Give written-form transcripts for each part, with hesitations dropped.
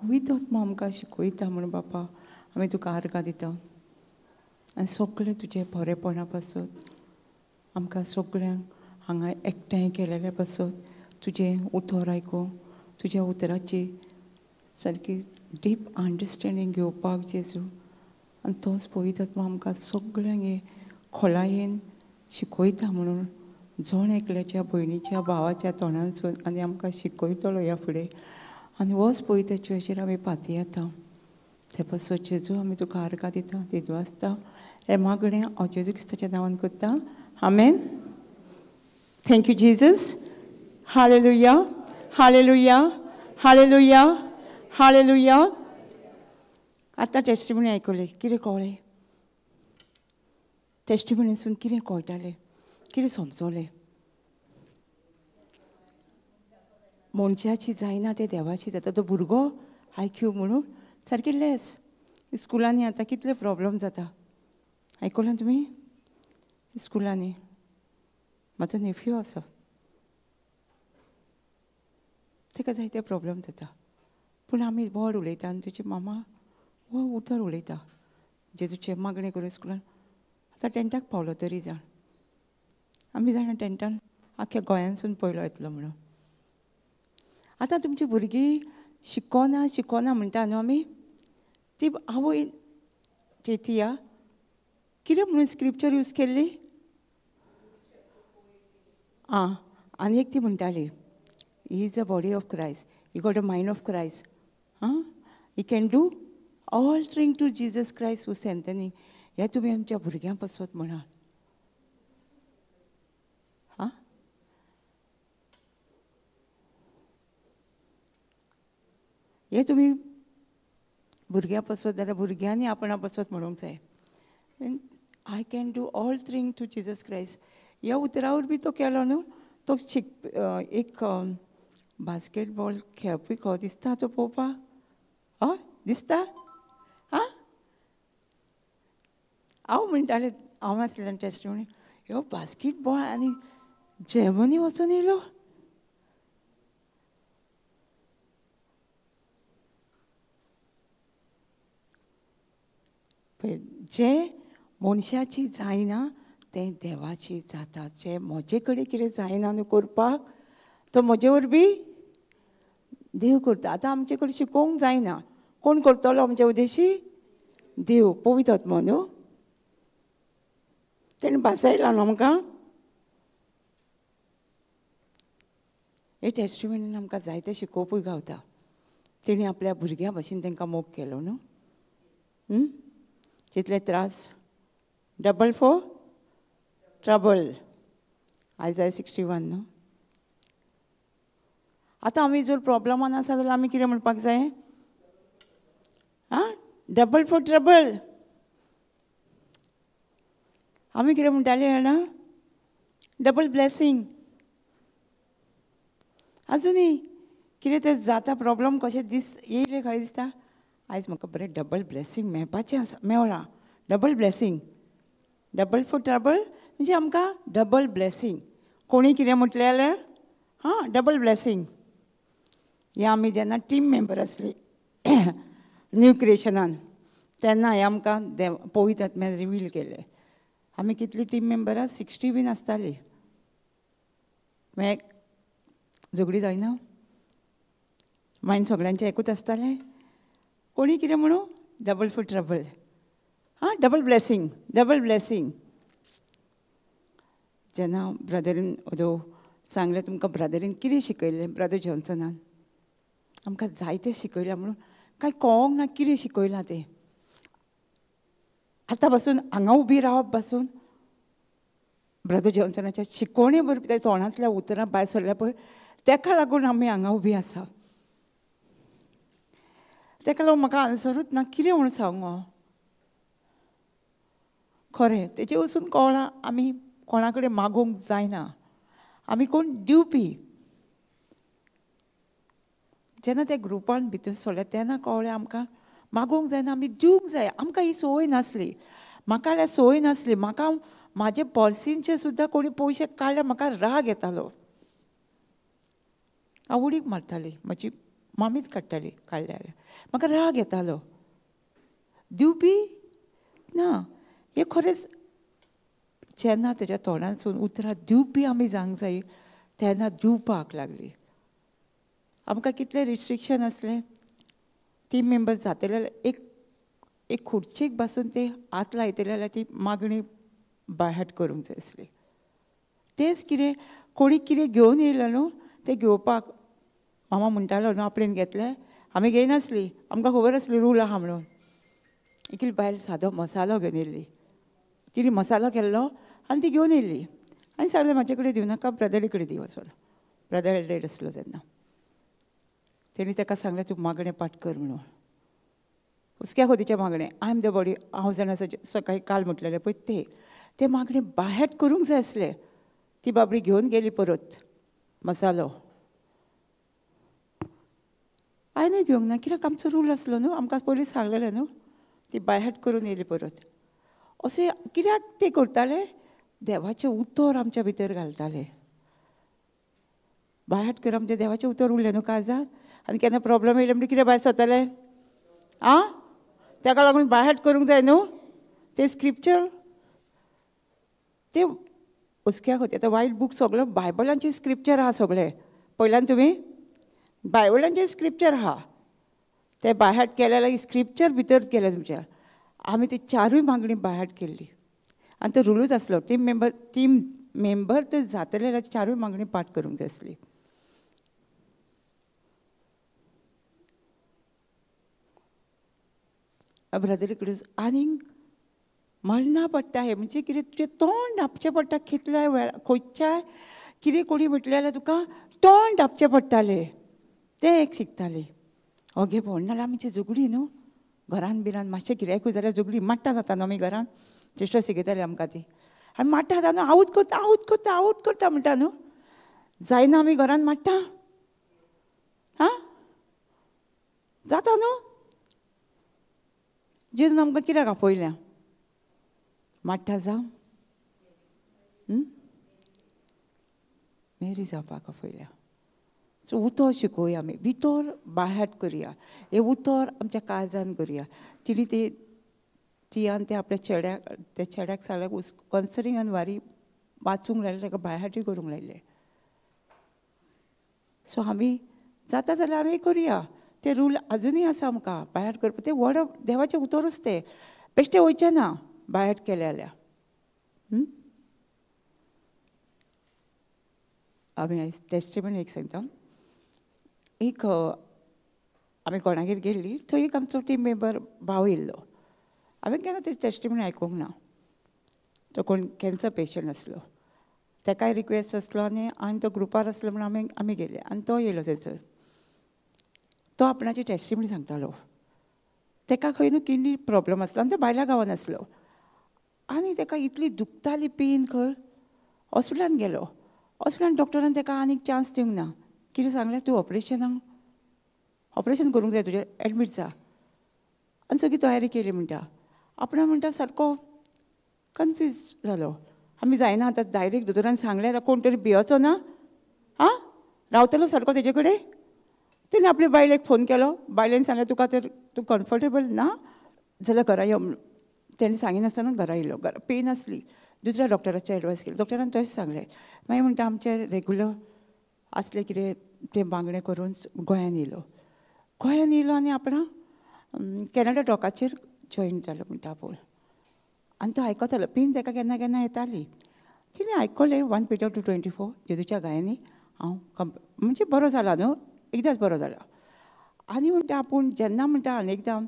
पवित्र आत्मो आमकां शिकयता म्हणून बापा आमी तुका आर्गां दिता. आनी सगळें तुजें बरेपणा पासत आमकां सगळ्यांक हांगा एकठांय केलेल्या पासत तुजें उतर आयकूंक, तुज्या उतराची सारकी डीप अंडरस्टँडींग घेवपाक जेजू, आनी तोच पवित्र आत्मो आमकां सगळ्यांक हे खोलायेन शिकयता म्हणून जण एकल्याच्या भयणीच्या भावाच्या तोंडांसून आनी आमकां शिकयतलो ह्या फुडें. आनी होच पवित्र आमी पातयेता. ते पासत जेजू आमी तुका आर्गां दिता, दिदवासता. हें मागणें हांव जेजू क्रिस्ताच्या नांवान करता. आमेन. Thank you Jesus. Hallelujah, hallelujah, hallelujah, hallelujah. आतां टेस्टिमनी आयकली, कितें कळ्ळें? टेस्टिमनीसून कितें कळटालें, कितें समजलें? मनशाची जायना तें देवाची जाता. तो भुरगो आयक्यू म्हणून सारकें लेस. स्कुलांनी आतां कितले प्रॉब्लम जाता, आयकलां तुमी? स्कुलांनी म्हाजो नेफ्यू आसा, ताका जायते प्रॉब्लम जाता. पूण आमी व्हड उलयता आनी तुजी मामा हो उतर उलयता जेजूचें मागणें करून स्कुलान आतां टेंटाक पावलो तरी जाण आमी जाणा टेंटान आख्ख्या गोंयांसून पयलो येतलो म्हणून. आतां तुमची भुरगीं शिकोना शिकोना म्हणटा न्हू आमी, ती आवय चेतिया कितें म्हणून स्क्रिप्चर यूज केल्ली? आं, आनी एक ती म्हणटाली, he is a body of Christ, he got a mind of Christ, आं, he can do all thing to Jesus Christ who strengthening. हें तुमी आमच्या भुरग्यां पासत म्हणा. आं, हें तुमी भुरग्यां पासत जाल्यार भुरग्यांनी आपणा पासत म्हणूंक जाय, I can do all thing to Jesus Christ. ह्या उतरावर बी तो केलो न्हू, तो शिक एक बास्केटबॉल खेळपी खो दिसता तो पळोवपाक, हय दिसता. आं, हांव म्हणटालें, हांव आसलें टेस्टिमनी, ह्यो बास्केटबॉल आनी जर्मनी वचून येयलो. पळय, जें मनशाची जायना तें देवाची जाता. जें म्हजे कडेन कितें जायना न्हू करपाक, तो म्हजे वरवीं देव करता. आतां आमचे कडेन शिकोवंक जायना, कोण करतलो आमचे उद्देशी? देव, पवित्र आत्मो न्हू. तेणें भासायला न्हू आमकां. हे टेस्टिमनीन आमकां जायते शिकोवपूय गावता. तेणी आपल्या भुरग्यां भशेन तांकां मोग केलो न्हू. जितले त्रास, डबल फोर ट्रबल, आयज I 61 न्हू. आतां आमी जर प्रॉब्लमान आसा जाल्यार आमी कितें म्हणपाक जाय? आं, डबल फोर ट्रबल. आमी कितें म्हणटाले जाणा? Double blessing. आजुनूय कितें तर जाता प्रॉब्लम कशें दीस येयले खंय दिसता, आयज म्हाका बरें डबल ब्लेसींग मेळपाचें आसा, मेवलां. Double blessing, double for trouble म्हणजे आमकां डबल ब्लेसींग. कोणी कितें म्हटलें जाल्यार हां, डबल ब्लेसींग. हें आमी जेन्ना टीम मेंबर आसली न्यू क्रिएशनान, तेन्ना हें आमकां देव पवित्र आत्म्यान रिवील केलें. आमी कितली टीम मेंबरां? 60 बीन आसताली. मागीर झगडी जायना, मागीर सगळ्यांचें एकूच आसतालें. कोणी कितें म्हणू, डबल फॉर ट्रबल, हां, डबल ब्लेसींग, डबल ब्लेसींग. जेन्ना ब्रदरीन ओदो सांगलें तुमकां ब्रदरीन कितें शिकयलें, ब्रदर जॉन्सनान आमकां जायतें शिकयलां म्हणून कांय कळोंक ना कितें शिकयलां तें. आतां पासून हांगा उबी रावप पासून ब्रदर जॉन्सनाच्या शिकवणे बरोबर त्या तोंडांतल्या उतरां भायर सरल्या पळय, तेका लागून आमी हांगा उबी आसा. तेका लागून म्हाका आन्सरूच ना कितें म्हूण सांगू. खरें तेजे वचून कळ्ळां आमी कोणा कडेन मागूंक जायना, आमी कोण दिवपी. जेन्ना ते ग्रुपान भितर सरले तेन्ना कळ्ळें आमकां मागूंक जायना, आमी दिवंक जाय. आमकां ही संवय नासली, म्हाका जाल्यार संवय नासली. म्हाका म्हाजे पर्सींचे सुद्दां कोणी पयशे काडल्यार म्हाका राग येतालो, हांव उडीक मारताली. म्हजी मामीच काडटाली, काडले जाल्यार म्हाका राग येतालो. दिवपी ना. हें खरेंच जेन्ना तेज्या तोंडांतसून उतरां दिवपी आमी जावंक जाय तेन्ना दिवपाक लागली. आमकां कितलें रिस्ट्रिक्शन आसलें. टीम मेंबर्स जातले जाल्यार एक एक खुर्चेक बसून ते हात लायतले जाल्यार ती मागणी बायहाट करूंक जाय आसली. तेंच कितें कोणी कितें घेवन येयलो न्हू तें घेवपाक मामा म्हणटालो न्हू आपणेन घेतलें, आमी घेयनासली, आमकां खबर आसली रूल आहा म्हणून. एकली बायल सादो मसालो घेवन येयल्ली, तिणें मसालो केल्लो आनी ती घेवन येयल्ली आनी सांगलें म्हाजे कडेन दिवं नाका, ब्रदरी कडेन दी वचून. ब्रदर एल्डेड आसलो तेन्ना. तेणी ताका सांगलें तूं मागणें पाठ कर म्हणून. हुसक्या खोतीचें मागणें, I am the body, हांव जाणा सकाळीं काल म्हटलेलें पळय तें तें मागणें बाहेर करूंक जाय आसलें. ती बाबडी घेवन गेली परत मसालो. हांवें घेवंक ना कित्याक आमचो रूल आसलो न्हू, आमकां पयलीं सांगलेलें न्हू. ती बायहाट करून येयली परत. अशें कित्याक ते करताले, देवाचें उतर आमच्या भितर घालताले. बायहाट कर आमचें देवाचें उतर उरलें न्हू काळजांत. आनी केन्ना प्रोब्लम येयले म्हणटकीर कितें भायर सरतलें आं, ताका लागून बायहाट करूंक जाय न्हू. तें स्क्रिप्चर तें हुसक्या खातीर आतां वायट बूक सगळो बायबलांचे स्क्रिप्चर आहा सगळें. पयल्यान तुमी बायबलांचे स्क्रिप्चर आहा, ते बायहाट केलें जाल्यार स्क्रिप्चर भितर केलें तुमच्या. आमी ती चारूय मागणी बायहाट केल्ली आनी तो रुलूच आसलो. टीम मेंबर तर जातले जाल्यार चारूय मागणी पाठ करूंक जाय आसली. ब्रदर क्रूज आनीक मरना पडटा हें म्हणजे कितें तुजें तोंड धांपचें पडटा. कितल्या वेळा खंयच्याय कितें कोणी म्हटलें जाल्यार तुका तोंड धांपचें पडटालें. तें एक शिकतालें. ओगे भोंवण नाल्यार आमची झगडी न्हू घरान बिरान मातशें गिरायकूय जाल्यार झगडी माट्टा जाता न्हू आमी घरान. सिस्टर शिकयताले आमकां ती. आनी माट्टा जाता न्हू, आवूत करता आवूत करता आवूत करता म्हणटा न्हू. जायना आमी घरान माट्टा आं जाता न्हू. जेजून आमकां कित्याक आपयल्या माट्टा जावं मेरी जावपाक आपयल्या. सो उतर शिकोवया आमी, भितर बायहाट करया, हें उतर आमच्या काळजान करया. तिणी ते तियान ते आपल्या चेड्याक त्या चेड्याक सांगलें कन्सरिंग आनी वारी वाचूंक लायलें, ताका बायहाटूय करूंक लायलें. सो आमी जाता जाल्यार आमी करुया. ते रूल आजुनूय आसा आमकां बायहाट करपाक. तें व्हड देवाचें उतरूच तें बेश्टें वयचें ना बायहाट केलें जाल्यार. आमी आयज टेस्टिमनी एक सांगता. एक आमी कोणागेर गेल्ली थंय एक आमचो टीम मेंबर भाव येयल्लो. हांवें केन्ना तेजी टेस्टिमनी आयकूंक ना. तो कोण कॅन्सर पेशंट आसलो, ताकाय रिक्वेस्ट आसलो आनी आनी तो ग्रुपार आसलो म्हणून आमी आमी गेले आनी तो येयलो थंयसर. तो आपणाची टेस्टिमनी सांगतालो. ताका खंय न्हू किडनी प्रोब्लम आसलो आनी तो भायल्या गांवान आसलो आनी ताका इतली दुखताली पेन खंय. हॉस्पिटलान गेलो, हॉस्पिटलान डॉक्टरान ताका आनीक चान्स दिवंक ना. कितें सांगलें, तूं ऑपरेशनाक ऑपरेशन करूंक जाय तुजें, एडमीट जा. आनी सगळी तयारी केली म्हणटा. आपणा म्हणटा सारको कन्फ्यूज जालो. आमी जायना आतां डायरेक्ट दोतोरान सांगलें जाल्यार कोण तरी भियोचो ना आं, रावतलो सारको तेजे कडेन. तेणें आपले बायलेक फोन केलो, बायलेन सांगलें तुका तर तूं कम्फर्टेबल ना जाल्यार घरा यो म्हणून. तेणें सांगिनासतना घरा येयलो. घरा पेन आसली. दुसऱ्या डॉक्टराचे एडवायस केली, डॉक्टरान तशें सांगलें. मागीर म्हणटा आमचें रेगुलर आसलें कितें तें बांगडें करून गोंयान येयलो. गोंयान येयलो आनी आपणा कॅनडा डॉकाचेर जॉयन जालो म्हणटा आपूण. आनी तो आयकतालो, पेन ताका केन्ना केन्ना येताली. तिणें आयकलें 1 Peter 2:24 जेजूच्या गायांनी हांव म्हणजे बरो जाला न्हू, एकदांच बरो जाला. आनी म्हणटा आपूण जेन्ना म्हणटा आनी एकदां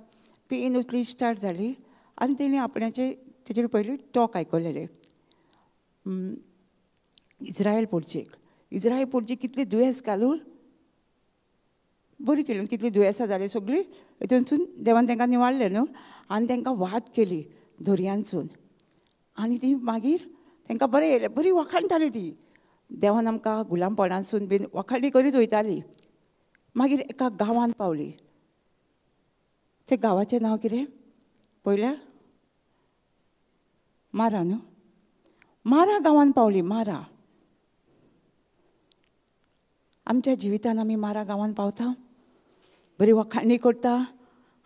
पेन उसली स्टार्ट जाली आनी तेणें आपणाचे तेजेर पयलीं टॉक आयकलेलें इज्रायल पोर्चेक. इज्रायल पोर्चे कितले दुयेंस घालून बरी केली, कितली दुयेंसां जालीं सगळीं थंयसून देवान तांकां निवाडलें न्हू. आनी तांकां वाट केली दर्यांसून आनी ती मागीर तांकां बरें येयलें. बरी वखाणटाली ती, देवान आमकां गुलामपणासून बीन वखाणी करीत वयताली. मागीर एका गांवांत पावली. ते गांवाचें नांव कितें पयल्या मारा न्हू, मारा गांवांत पावली. मारा आमच्या जिवितान आमी मारा गांवांत पावता. बरी वखाणी करता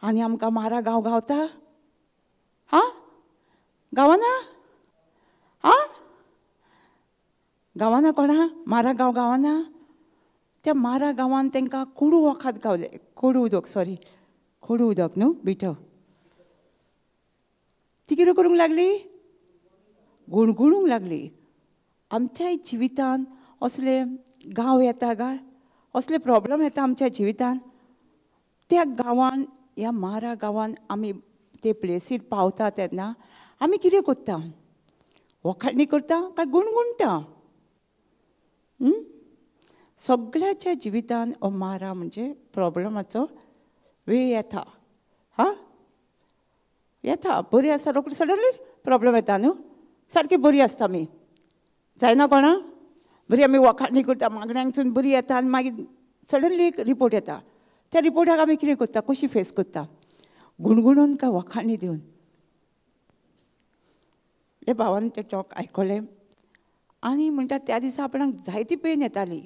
आनी आमकां मारा गांव गावता. हां गावना? आं गावना कोणा? मारा गांव गावना? त्या मारा गांवान तांकां कोडू वखद गावलें, कोडू उदक, सॉरी कोडू उदक न्हू बिटो. ती कितें करूंक लागली? गुणगुणूंक लागली. आमच्याय जिवितान असले गांव येता गाय, असले प्रॉब्लम येता आमच्या जिवितान. त्या गांवान, ह्या मारा गांवान आमी ते प्लेसीर पावता तेन्ना आमी कितें करता? वखाणी करता काय गुणगुणटा? सगळ्याच्या जिवितान हो मारा म्हणजे प्रॉब्लमाचो वेळ येता. हां येता, बरी आसता रोखडी सडनली प्रॉब्लम येता न्हू. सारकी बरी आसता आमी, जायना कोणा बरी आमी वखाणी करता, मागण्यांकसून बरी येता आनी मागीर सडनली एक रिपोर्ट येता. त्या रिपोर्टाक आमी कितें करता? कशी फेस करता? गुणगुणून काय वखाणी दिवन? ते भावान ते टॉक आयकलें आनी म्हणटा त्या दिसा आपणाक जायती पेन येताली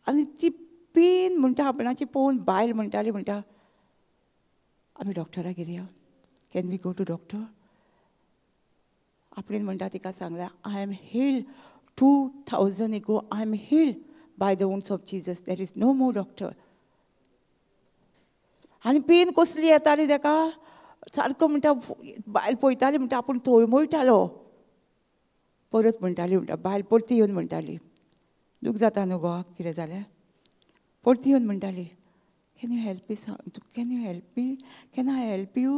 आनी ती पेन म्हणटा आपणाची पळोवन बायल म्हणटाली, म्हणटा आमी डॉक्टराक घेवया, can we go to doctor? आपणेन म्हणटा तिका सांगलें, I am healed 2000 ago, I am healed by the wounds of Jesus, there is no more doctor. आनी पेन कसली येताली ताका सारको म्हणटा, बायल पळयताली म्हणटा आपूण थोळमळटालो. परत म्हणटाली, म्हणटा बायल परती येवन म्हणटाली, दूख जाता न्हू घोवाक कितें जाल्यार, परती येवन म्हणटाली, can you help me, can you help me, can I help you?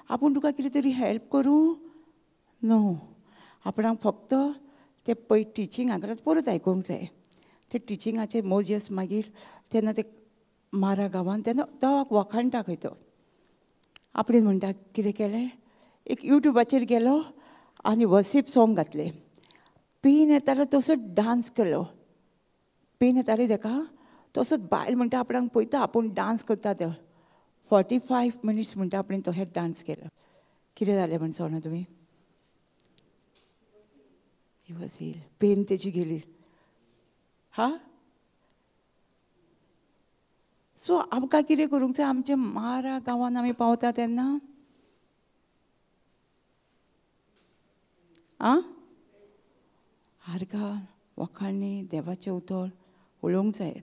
आपूण तुका कितें तरी हेल्प करूं? न्हू, आपणाक फक्त ते पळय टिचिंगाक परत आयकूंक जाय. ते टिचिंगाचे मोजेस मागीर तेन्ना ते मारा गांवान तेन्ना तो वखाणटा खंय तो. आपणें म्हणटा कितें केलें, एक यूट्यूबाचेर गेलो आनी वर्शीप सॉंग घातलें. पेन येतालो तसोच डांस केलो. पेन येताली ताका तसोच बायल म्हणटा आपणाक पळयता आपूण डांस करता तो. 45 मिनिट्स म्हणटा आपणें तशेंच डांस केलो. कितें जालें म्हण सोडना तुमी? He was healed. Pen तेजी गेली. हा सो आमकां कितें करूंक जाय? आमच्या मारा गांवान आमी पावता तेन्ना आं आर्गां वखाणी देवाचें उतर उलोवंक जाय.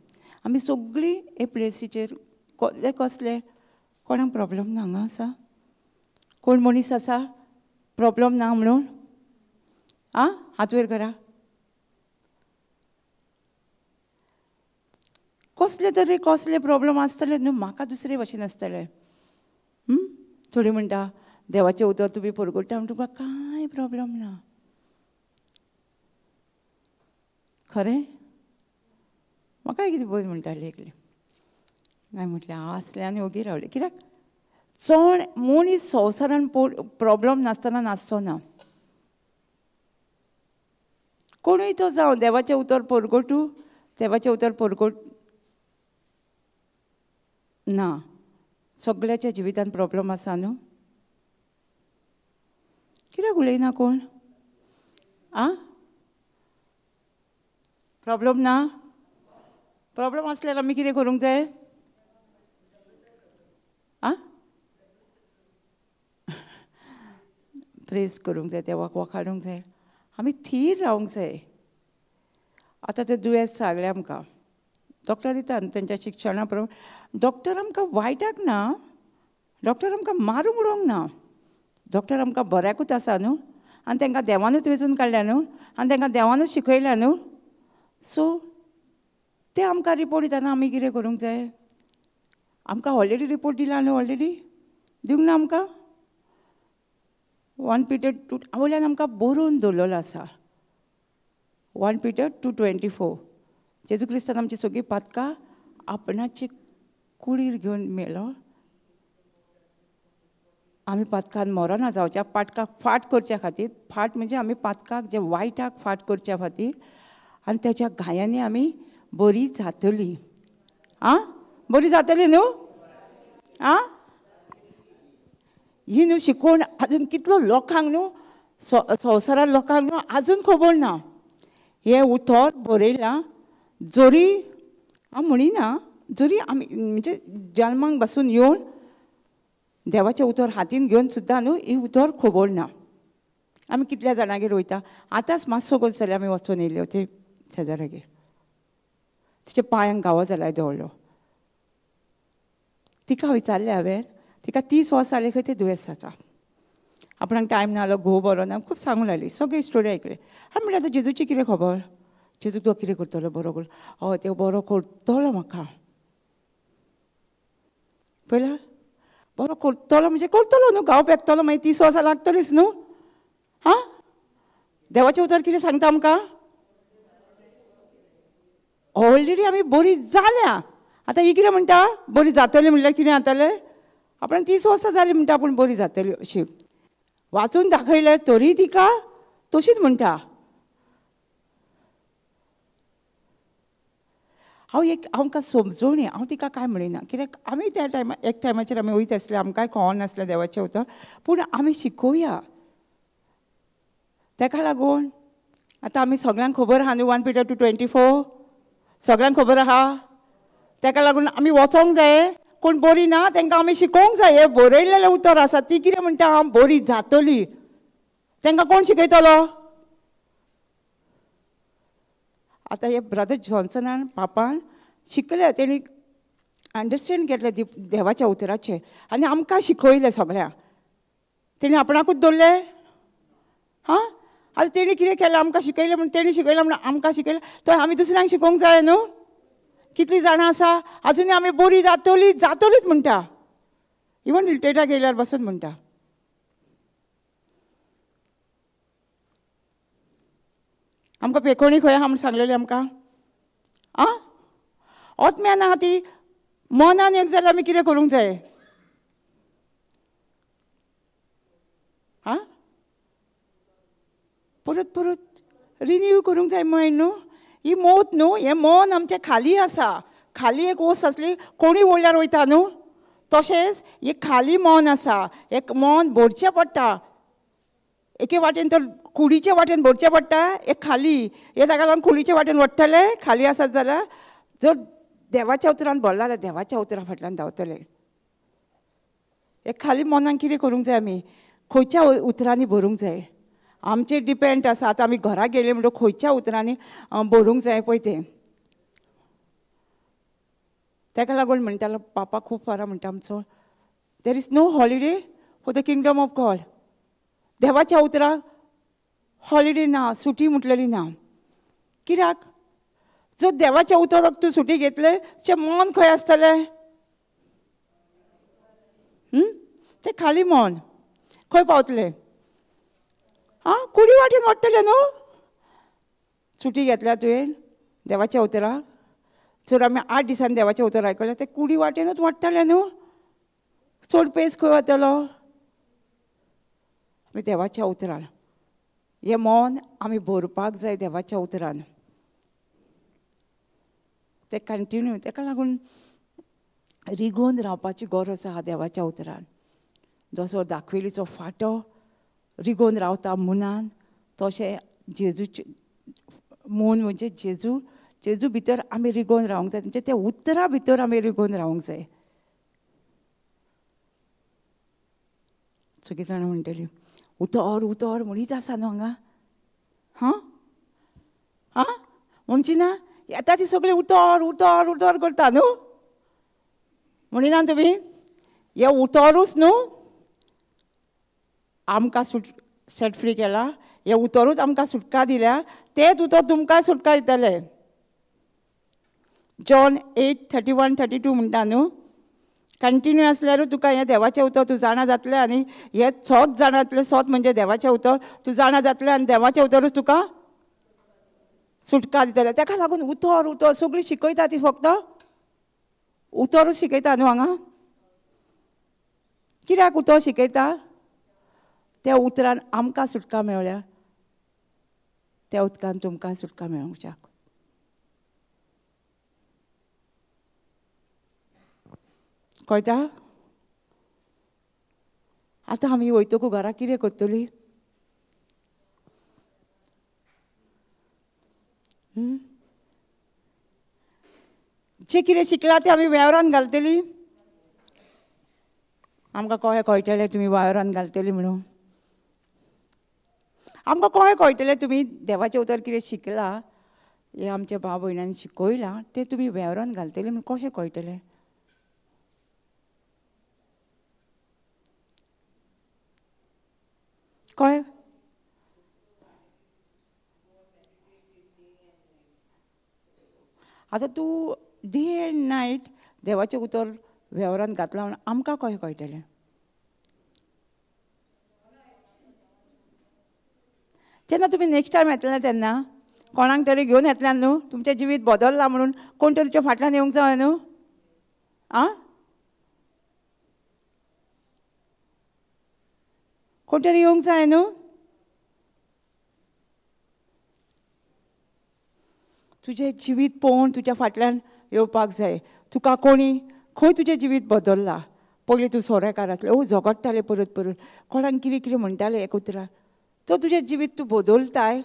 आमी सगळीं हे प्लेसीचेर कसले कसले कोणाक प्रॉब्लम ना हांगा आसा? कोण मनीस आसा प्रॉब्लम ना म्हणून? आं हात वयर करा. कसले तरी कसले प्रॉब्लम आसतले न्हू, म्हाका दुसरे भाशेन आसतले. थोडी म्हणटा देवाचें उतर तुमी परगटता म्हण तुका कांय प्रॉब्लम ना. खरें? म्हाका कितें पळय म्हणटाली एकली, हांवें म्हटलें आसलें आनी ओगी रावलें. कित्याक चड मनीस संवसारान प्रॉब्लम नासतना नासचो ना. कोणूय तो जावं, देवाचें उतर परगटू, देवाचें उतर परगट ना, सगळ्याच्या जिवितान प्रॉब्लम आसा न्हू. कित्याक उलयना कोण? आं प्रॉब्लम ना? प्रॉब्लम आसल्यार आमी कितें करूंक जाय? आं प्रेस करूंक जाय, देवाक वखाडूंक जाय, आमी थीर रावंक जाय. आतां तें दुयेंस सांगलें आमकां डॉक्टर दिता न्हू तेंच्या शिक्षणा प्रमाण. डॉक्टर आमकां वायटाक ना, डॉक्टर आमकां मारूंक उडोवंक ना, डॉक्टर आमकां बऱ्याकूच आसा न्हू. आनी तांकां देवानूच वेंचून काडल्या न्हू, आनी तांकां देवानूच शिकयल्या न्हू. सो ते आमकां रिपोर्ट दितना आमी कितें करूंक जाय? आमकां ऑलरेडी रिपोर्ट दिला न्हू, ऑलरेडी दिवंक ना आमकां? 1 Peter 2 वयल्यान आमकां बरोवन दवरलेलो आसा. 1 Peter 2:24 जेजू क्रिस्तान आमची सगळीं पातकां आपणाचे कुडीर घेवन मेलो. आमी पातकान मरना जावच्या, पातकाक फाट करच्या खातीर, फाट म्हणजे आमी पातकाक जे वायटाक फाट करच्या खातीर, आनी त्याच्या घायांनी आमी बरी जातली. आं बरी जातली न्हू? आं ही न्हू शिकोवण आजून कितलो लोकांक न्हू, संवसारान लोकांक न्हू आजून खबर ना. हें उतर बरयलां जरी हांव म्हणिना, जरी आमी म्हणजे जल्माक बसून येवन देवाचें उतर हातीन घेवन सुद्दां न्हू ही उतर खबर ना. आमी कितल्या जाणागेर वयता, आतांच मातसो गोल जाल्यार आमी वचून येयल्यो ते शेजाऱ्यागेर, तिच्या पांयांक घावो जाल्यार दवरलो. तिका विचारलें हांवें, तिका 30 वर्सां जालीं खंय तें दुयेंस आसा, आपणाक टायम ना जालो, घोव बरो ना, खूब सांगूंक लागली, सगळी स्टोरी आयकली. हांवें म्हणलें आतां जेजूची कितें खबर, जेजू तो कितें करतलो, बरो कर, हय तो बरो करतलो म्हाका, पळयला बरो करतलो म्हणजे करतलो न्हू, घाव पेकतलो, मागीर 30 वर्सां लागतलीच न्हू. हां, देवाचें उतर कितें सांगता आमकां, ऑलरेडी आमी बरी जाल्या. आतां ही कितें म्हणटा, बरी जातली म्हणल्यार कितें जातलें, आपणाक 30 वर्सां जालीं म्हणटा आपूण बरी जातली अशी वाचून दाखयलें तरी तिका तशीच म्हणटा. हांव एक आमकां समजोवणी, हांव तिका कांय म्हणिना, कित्याक आमी त्या टायमा एक टायमाचेर आमी वयत आसले, आमकांय कळोन नासलें देवाचें उतर, पूण आमी शिकोवया. तेका लागून आतां आमी सगळ्यांक खबर आहा न्हू 1 Peter 2:24 सगळ्यांक खबर आहा. तेका लागून आमी वचोंक जाय, कोण बरी ना तांकां आमी शिकोवंक जाय. हें बरयलेलें उतर आसा, ती कितें म्हणटा, हांव बरी जातली, तांकां कोण शिकयतलो? आतां हे ब्रदर जॉन्सनान पापान शिकले, तेणी अंडरस्टँड केलें देवाच्या उतराचें आनी आमकां शिकयलें सगळ्यांक. तेणी आपणाकूच दवरलें. हां, आतां तेणी कितें केलें, आमकां शिकयलें म्हण तेणी शिकयलें म्हण आमकां शिकयलें, तो आमी दुसऱ्यांक शिकोवंक जाय न्हू. कितलीं जाणां आसा आजुनूय आमी बरी जातली जातलीच म्हणटा, इवन रिट्रेटाक गेल्यार बसून म्हणटा. आमकां पेकोणी खंय आहा म्हूण सांगलेलें आमकां, आं ओतम्यान आहा ती मनान एक जाल्यार आमी कितें करूंक जाय? आं, परत परत रिन्यू करूंक जाय मायंड न्हू. ही मौत न्हू, हें मन आमचें खाली आसा, खाली एक ओस आसली कोणी वळल्यार वयता न्हू, तशेंच हें खाली मन आसा, एक मन भरचें पडटा, एके वाटेन तर कुडीचे वाटेन भरचें पडटा, एक खाली हे ताका लागून कुडीचे वाटेन वडटले, खाली आसत जाल्यार जर देवाच्या उतरान भरला जाल्यार देवाच्या उतरा फाटल्यान धांवतले. एक खाली मनान कितें करूंक जाय, आमी खंयच्या उतरांनी भरूंक जाय, आमचेर डिपेंड आसा. आतां आमी घरा गेले म्हणटकच खंयच्या उतरांनी भरूंक जाय पळय तें. ताका लागून म्हणटालो पापा खूब फारा म्हणटा आमचो, there is no holiday for the kingdom of God. देवाच्या उतराक हॉलिडे ना, सुटी म्हटलेली ना. कित्याक? जर देवाच्या उतराक तूं सुटी घेतले, तुजें मन खंय आसतलें? तें खाली मन खंय पावतलें? आं, कुडी वाटेन वाडटलें न्हू. सुटी घेतल्या तुवें देवाच्या उतराक, जर आमी 8 दिसांनी देवाचें उतर आयकलें तें कुडी वाटेनूच वाडटलें न्हू, चड पयस खंय वतलो? आमी देवाच्या उतरान हें मन आमी भरपाक जाय देवाच्या उतरान, तें कंटिन्यू. ताका लागून रिगोवन रावपाची गरज आहा देवाच्या उतरान. जसो दाखवेलीचो फांटो रिगोवन रावता मुनान, तशें जेजूचे मून म्हणजे जेजू, जेजू भितर आमी रिगोवन रावंक जाय, म्हणजे त्या उतरा भितर आमी रिगोवन रावंक जाय. सगळीं जाणां म्हणटलीं उतर उतर म्हणीत आसा न्हू हांगा, हां हां म्हणची ना, येता ती सगळीं उतर उतर उतर करता न्हू, म्हणिना तुमी? हें उतरूच न्हू आमकां सेट फ्री केला, हें उतरूच आमकां सुटका दिल्या, तेंच उतर तुमकां सुटका दितलें. जॉन 8:31-32 म्हणटा न्हू, कंटिन्यू आसल्यारूच तुका हें देवाचें उतर तूं जाणा जातलें, आनी हें सोत जाणा जातलें, सोत म्हणजे देवाचें उतर तूं जाणा जातलें आनी देवाचें उतरूच तुका सुटका दितलें. ताका लागून उतर उतर सगळीं शिकयता ती, फक्त उतरूच शिकयता न्हू हांगा. कित्याक उतर शिकयता? त्या उतरान आमकां सुटका मेळ्ळ्या, त्या उदकान तुमकां सुटका मेळोवंक शकता. कळटा? आतां आमी वयतकू घरा कितें करतली? जें कितें शिकलां तें आमी वेव्हारान घालतली. आमकां कशें कळटलें तुमी वेव्हारान घालतली म्हणून? आमकां कशें कळटलें तुमी देवाचें उतर कितें शिकलां, हें आमच्या भाव भयणांनी शिकयलां तें तुमी वेव्हारान घालतली म्हणून कशें कळटलें? कळ्ळें? आतां तूं डे एंड नायट देवाचें उतर वेव्हारान घातलां म्हणून आमकां कशें कळटलें? जेन्ना तुमी नेक्स्ट टायम येतले तेन्ना कोणाक तरी घेवन येतल्या न्हू, तुमचें जिवीत बदल्लां म्हणून कोण तरी तुज्या फाटल्यान येवंक जाय न्हू. आं, कोण तरी येवंक जाय न्हू. तुजें जिवीत पळोवन तुज्या फाटल्यान येवपाक जाय. तुका कोणी खंय तुजें जिवीत बदल्लां? पयलीं तूं सोरेकार आसलें, ओ झगडटालें परत परत, कोणाक कितें कितें म्हणटालें एक उतरां. तो तुजें जिवीत तूं बदलताय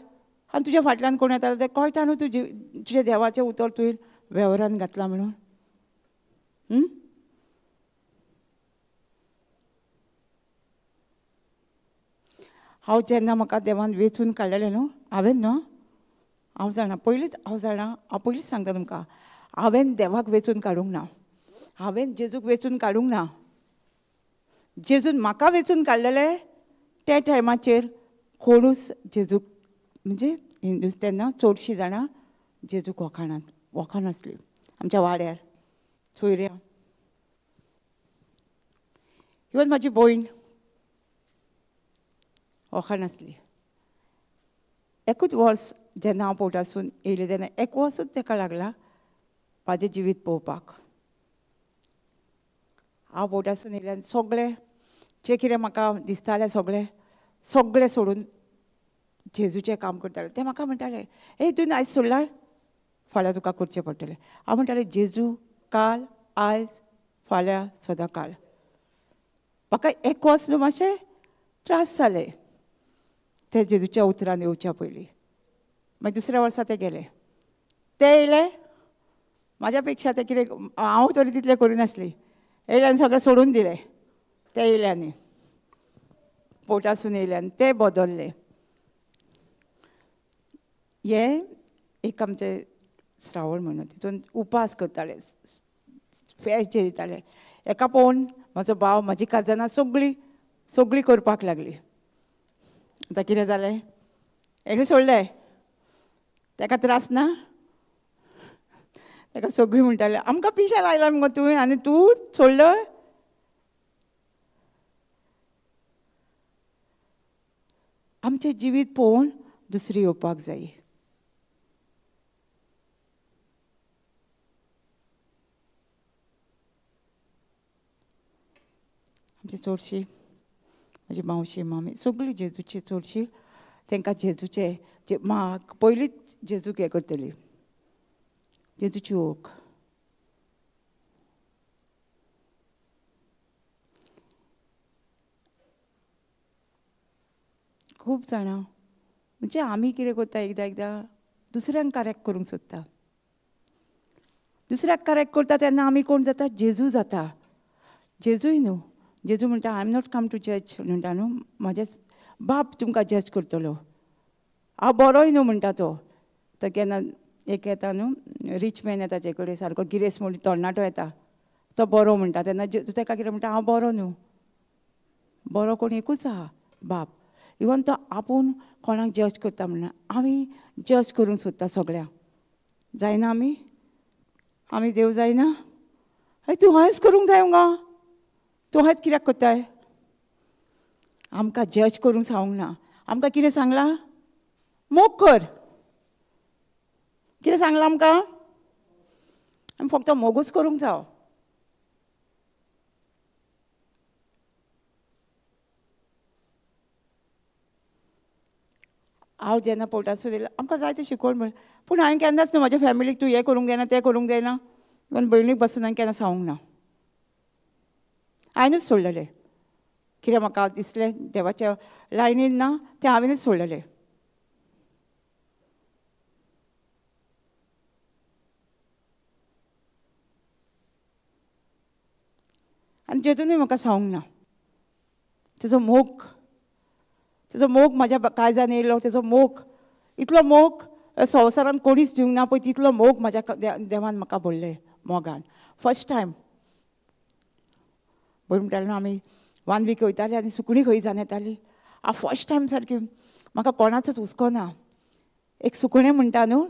आनी तुज्या फाटल्यान कोण येतालो तें कळटा न्हू तुजें देवाचें उतर तुवें वेव्हारान घातलां म्हणून. हांव जेन्ना म्हाका देवान वेंचून काडलेलें न्हू, हांवें न्हू, हांव जाणा पयलींच, हांव जाणा, हांव पयलींच सांगता तुमकां, हांवें देवाक वेंचून काडूंक ना, हांवें जेजूक वेंचून काडूंक ना. जेजून म्हाका वेंचून काडलेलें त्या टायमाचेर कोणूच जेजूक म्हणजे हिंदू तेन्ना चडशीं जाणां जेजूक वखानासली आमच्या वाड्यार सोयऱ्या. इवन म्हाजी भयण वखानासली. एकूच वर्स जेन्ना हांव पोटासून येयलें तेन्ना एक वर्सूच ताका लागला म्हाजें जिवीत पळोवपाक. हांव पोटासून येयलें आनी सगळें जें कितें म्हाका दिसतालें सगळें सगळें सोडून जेजूचें काम करतालें. तें म्हाका म्हणटालें, ए तुवें आयज सोडलां, फाल्यां तुका करचें पडटलें. हांव म्हणटालें, जेजू काल आयज फाल्यां सदां काल. म्हाका एक वर्स न्हू मातशें त्रास जाले ते जेजूच्या उतरान येवच्या पयलीं. मागीर दुसऱ्या वर्सा ते गेले, ते येयले म्हाज्या पेक्षा ते कितें हांव तरी तितलें करिनासली. येयले आनी सगळें सोडून दिलें. ते येयले आनी पोटासून येयले आनी ते बदल्ले. हें एक आमचें श्रावण म्हयनो, तितून उपास करताले, फेस्त जेयताले. एका पळोवन म्हाजो भाव म्हाजी काजनां सगळीं सगळीं करपाक लागली. आतां कितें जालें, हेणें सोडलें, ताका त्रास ना, ताका सगळीं म्हणटाले आमकां पिशा लायला मुगो तुवें आनी तूं सोडलो. आमचें जिवीत पळोवन दुसरी येवपाक जाय. आमची चडशी म्हजी मावशी मामी सगळीं जेजूची चडशी, तांकां जेजूचे म्हाका पयलींच जेजूक हें करतली, जेजूची ओक. खूब जाणां म्हणजे आमी कितें करता, एकदां एकदां दुसऱ्यांक करेक्ट करूंक सोदता. दुसऱ्याक करेक्ट करता तेन्ना आमी कोण जाता, जेजू जाता. जेजूय न्हू, जेजू म्हणटा I am not come to judge म्हणटा न्हू, म्हाजे बाप तुमकां जज करतलो. हांव बरोय न्हू म्हणटा तो. तो केन्ना एक येता न्हू रीच मॅन येता ताचे कडेन, सारको गिरेस्त म्हणून तरणाटो येता, तो बरो म्हणटा. तेन्ना जेजू ताका कितें म्हणटा, हांव बरो न्हू, बरो कोण एकूच आहा बाप. इवन तो आपूण कोणाक जज करता म्हणना, आमी जज करूंक सोदता सगळ्यांक. जायना आमी, आमी देव जायना. हय तूं हयच करूंक जाय मुगो, तूं हयच कित्याक करताय? आमकां जज करूंक सांगूंक ना. आमकां कितें सांगलां, मोग कर. कितें सांगलां आमकां, आमी फक्त मोगूच करूंक जावो. हांव जेन्ना पोटासून येयलें आमकां जायतें शिकोवन मेळ्ळें, पूण हांवें केन्नाच न्हू म्हाज्या फॅमिलीक तूं हें करूंक जायना तें करूंक जायना, इवन भयणीक बसून हांवें केन्ना सांगूंक ना. हांवेंच सोडलेलें कितें म्हाका दिसलें देवाच्या लायनीन ना तें हांवेंच सोडलेलें. आनी जेजूनय म्हाका सांगूंक ना. तेजो मोग, तेजो मोग म्हाज्या काळजान येयलो. तेजो मोग, इतलो मोग संवसारान कोणीच दिवंक ना पळय तितलो मोग म्हाज्या देवान म्हाका भरले मोगान. फर्स्ट टायम पळय म्हणटालें न्हू आमी 1 वीक वयताली आनी सुकणीं खंय जावन येताली. हांव फर्स्ट टायम सारकी म्हाका कोणाचोच हुस्को ना. एक सुकणें म्हणटा न्हू,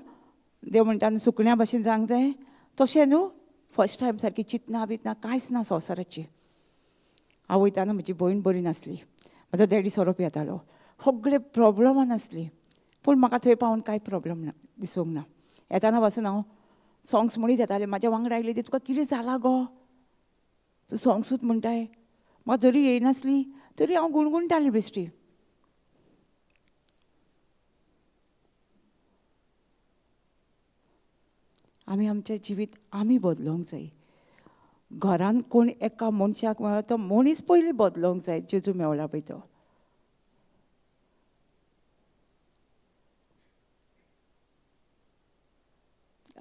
देव म्हणटा न्हू सुकण्या भशेन जावंक जाय, तशें न्हू फर्स्ट टायम सारकी चिंतना बितना कांयच ना संवसाराची. हांव वयताना म्हजी भयण बरी नासली, म्हजो डॅडी सोरो पियेतालो, सगळे प्रोब्लमान आसली, पूण म्हाका थंय पावून कांय प्रोब्लम ना दिसूंक ना. येताना पासून हांव सोंग्स म्हणीत येतालें. म्हाज्या वांगडा आयली ती, तुका कितें जालां गो, तूं सोंग्सूच म्हणटाय. म्हाका जरी येयनासली तरी हांव गुणगुणटालें बेश्टी. आमी आमचें जिवीत आमी बदलोवंक जाय. घरान कोण एका मनशाक मेळ्ळो तो मनीस पयलीं बदलोवंक जाय, जेजू मेवला पळय तो.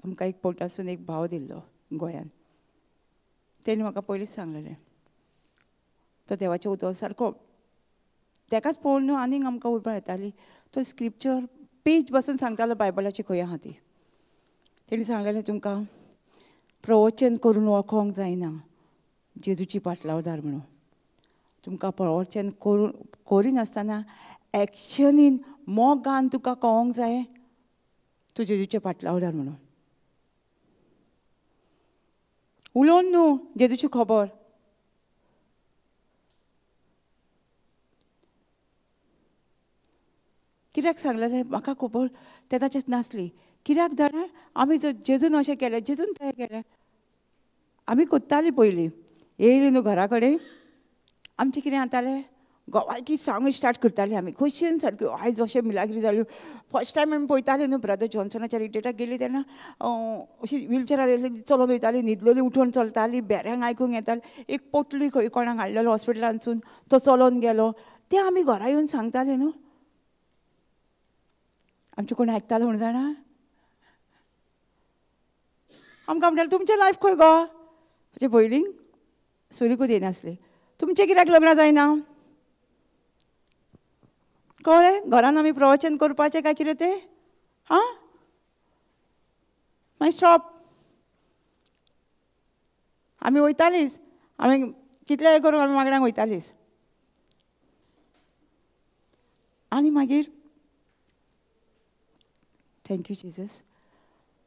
आमकां एक पोर्टासून एक भाव दिल्लो गोंयान, तेणी म्हाका पयलींच सांगलेलें, तो देवाचें उतर सारको तेकाच पळोवन न्हू आनीक आमकां उर्बा येताली. तो स्क्रिप्चर पेज बसून सांगतालो बायबलाची खंय आहा ती. तेणी सांगलेलें तुमकां प्रवचन करून वळखोंक जायना जेजूची पाटलावदार म्हणून. तुमकां प्रवचन करून करिनासतना एक्शनीन मोगान तुका कळोंक जाय तूं जेजूचे पाटलावदार म्हणून. उलोवन न्हू जेजूची खबर. कित्याक सांगलेलें म्हाका खबर तेन्नाचेच नासली. कित्याक जाणा आमी जेजून अशें केलें, जेजून तशें केलें, आमी कोत्तालीं पयलीं. येयली न्हू घरा कडेन आमचें कितें जातालें, गोवायकी सांगून स्टार्ट करतालीं आमी खोशयेन सारक्यो. आयज अशें मिलाग्री जाल्यो. फर्स्ट टायम आमी पळयतालीं न्हू ब्रदर जॉन्सनाच्या रिट्रीटाक गेली तेन्ना अशी व्हीलचेरार येयली, चलोन वयताली, न्हिदलेली उठोवन चलताली, बेऱ्यांक आयकूंक येताली. एक पोटली खंय कोणाक हाडलेलो हॉस्पिटलांतसून, तो चलोन गेलो. तें आमी घरा येवन सांगतालीं न्हू. आमचें कोण आयकतालो म्हूण जाणा? आमकां म्हणटालें तुमचें लायफ खंय गो? म्हजे भयणीक सुरीकूच येयनासली. तुमचें कित्याक लग्न जायना? कळ्ळें? घरान आमी प्रवचन करपाचें काय कितें तें? आं, मागीर स्टॉप. आमी वयतालीच, आमी कितलें करूंक आमी वांगडाक वयतालीच. आनी मागीर thank you Jesus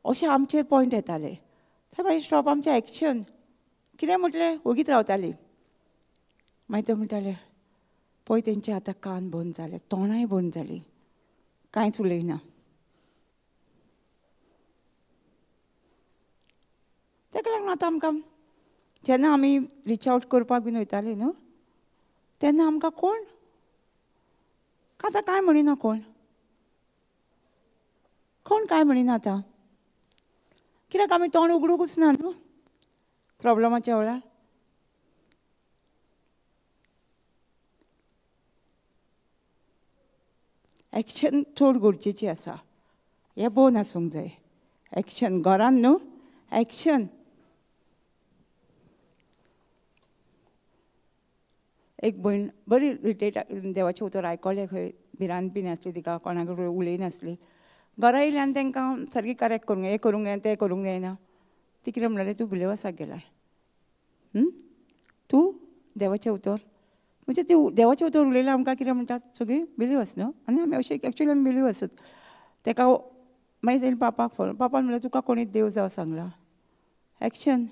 अशें आमचेर पॉयंट येताले. ते मागीर स्टॉप. आमचें एक्शन कितें म्हटलें ओगीत रावताली. मागीर ते म्हणटाले पळय तेंचे आतां कान बंद जाले, तोंडाय बंद जाली, कांयच उलयना. ताका लागून आतां आमकां जेन्ना आमी रिच आवट करपाक बीन वयताली न्हू तेन्ना आमकां कोण आतां कांय म्हणिना, कोण कोण कांय म्हणिना आतां, कित्याक आमी तोंड उगडूंकच ना न्हू प्रोब्लमाच्या वेळार. एक्शन चड गरजेची आसा, हें बोन आसूंक जाय. एक्शन घरान न्हू, एक्शन. एक भयण बरी रिटेट देवाचें उतर आयकलें, खंय भिरांत बी नासली तिका, कोणा कडेन उलयनासली. घरा येयली आनी तांकां सारकी करेक्ट करूंक हें करूंक जायना तें करूंक जायना. ती कितें म्हणलें, तूं बिलेवासाक गेलाय, तूं देवाचें उतर म्हणजे ती देवाचें उतर उलयलें आमकां कितें म्हणटात सगळीं बिलीव न्हू. आनी आमी अशें एक्चुअली आमी बिलीव आसत. ताका मागीर तेणें पापाक फोन, पापान म्हणलें तुका कोणी देव जावं सांगलां. एक्शन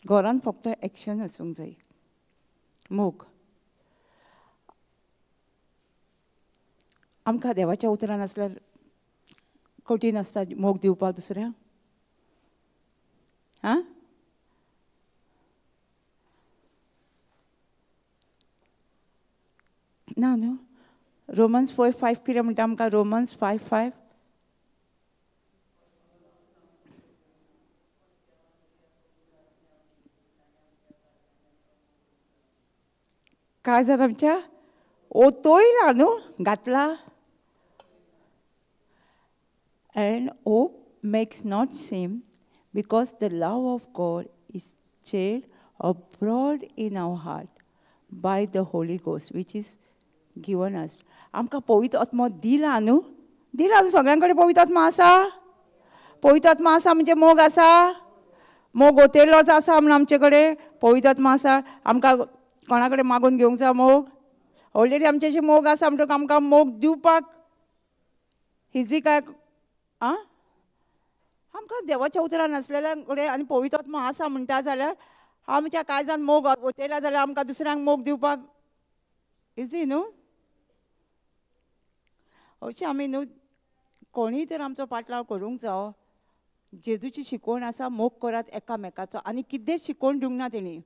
घरान फक्त एक्शन आसूंक जाय. मोग आमकां देवाच्या उतरान आसल्यार कठीण आसता मोग दिवपाक दुसऱ्यांक. आं, ना न्हू. रोमन्स 4:5 कितें म्हणटा आमकां? रोमन्स 5:5. काय जाता आमच्या ओतोयला न्हू घातला. And hope makes not shame, because the love of God is shed abroad in our heart by the Holy Ghost which is given us. आमकां पवित्र आत्मो दिला न्हू, दिला न्हू. सगळ्यां कडेन पवित्र आत्मो आसा. पवित्र आत्मो आसा म्हणजे मोग आसा, मोग ओतेलोच आसा म्हूण आमचे कडेन पवित्र आत्मो आसा. आमकां कोणा कडेन मागून घेवंक जाय मोग? ऑलरेडी आमच्याशी मोग आसा म्हणटकच आमकां मोग दिवपाक इजी काय? आं, आमकां देवाच्या उतरान नासलेल्या कडेन आनी पवित्र आत्मो आसा म्हणटा जाल्यार आमच्या काळजान मोग ओतेला जाल्यार आमकां दुसऱ्यांक मोग दिवपाक इजी न्हू. अशें आमी न्हू कोणीय तर आमचो पाटलाव करूंक जावो. जेजूची शिकवण आसा मोग करात एकामेकाचो, आनी कितेंच शिकवण दिवंक ना तेणी.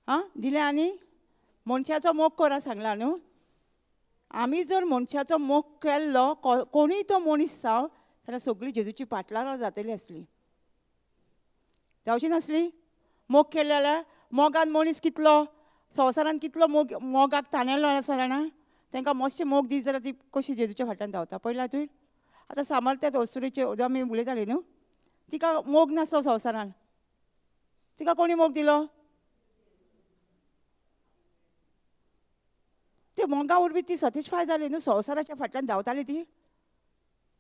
आं, दिलें आनी मनशाचो मोग करा सांगला न्हू. आमी जर मनशाचो मोग केल्लो कोणीय तो मनीस जावं जाल्यार सगळीं जेजूची पाटलां जातली आसली, जावची नासली. मोग केलो जाल्यार मोगान मनीस कितलो संवसारान कितलो मोग मोगाक ताणेलो आसा जाणा, तांकां मातशें मोग दीत जाल्यार ती कशी जेजूच्या फाटल्यान धांवता पळयला तुवें. आतां सामर्थ्यात अस्तुरेचे आमी उलयताली न्हू, तिका मोग नासलो संवसारान, तिका कोणी मोग दिलो? ते मोगा वरवीं ती सॅटिस्फाय जाली न्हू, संवसाराच्या फाटल्यान धांवताली ती.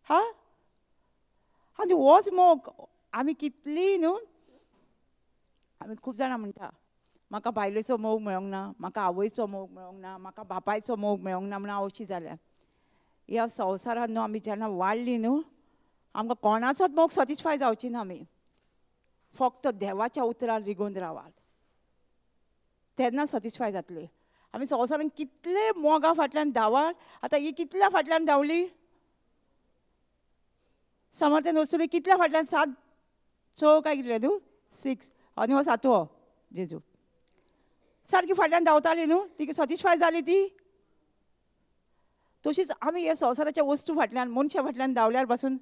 हा, आनी होच मोग आमी कितली न्हू, आमी खूब जाणां म्हणटा म्हाका बायलेचो मोग मेळोंक ना, म्हाका आवयचो मोग मेळोंक ना, म्हाका बापायचो मोग मेळोंक ना म्हणून अशी जाल्या. ह्या संवसारान न्हू आमी जेन्ना वाडली न्हू आमकां कोणाचोच मोग सॅटिस्फाय जावची ना. आमी फक्त देवाच्या उतरान रिगोवन रावात तेन्ना सॅटिस्फाय जातली. आमी संवसारान कितले मोगा फाटल्यान धांवात, आतां ही कितल्या फाटल्यान धांवली समर्थन वस्तुली, कितल्या फाटल्यान 7 6 काय कितले न्हू 6 आनी हो 7वो जेजू सारकी फाटल्यान धांवताली न्हू, ती सॅटिस्फाय जाली ती. तशीच आमी ह्या संवसाराच्या वस्तू फाटल्यान मनशा फाटल्यान धांवल्यार पासून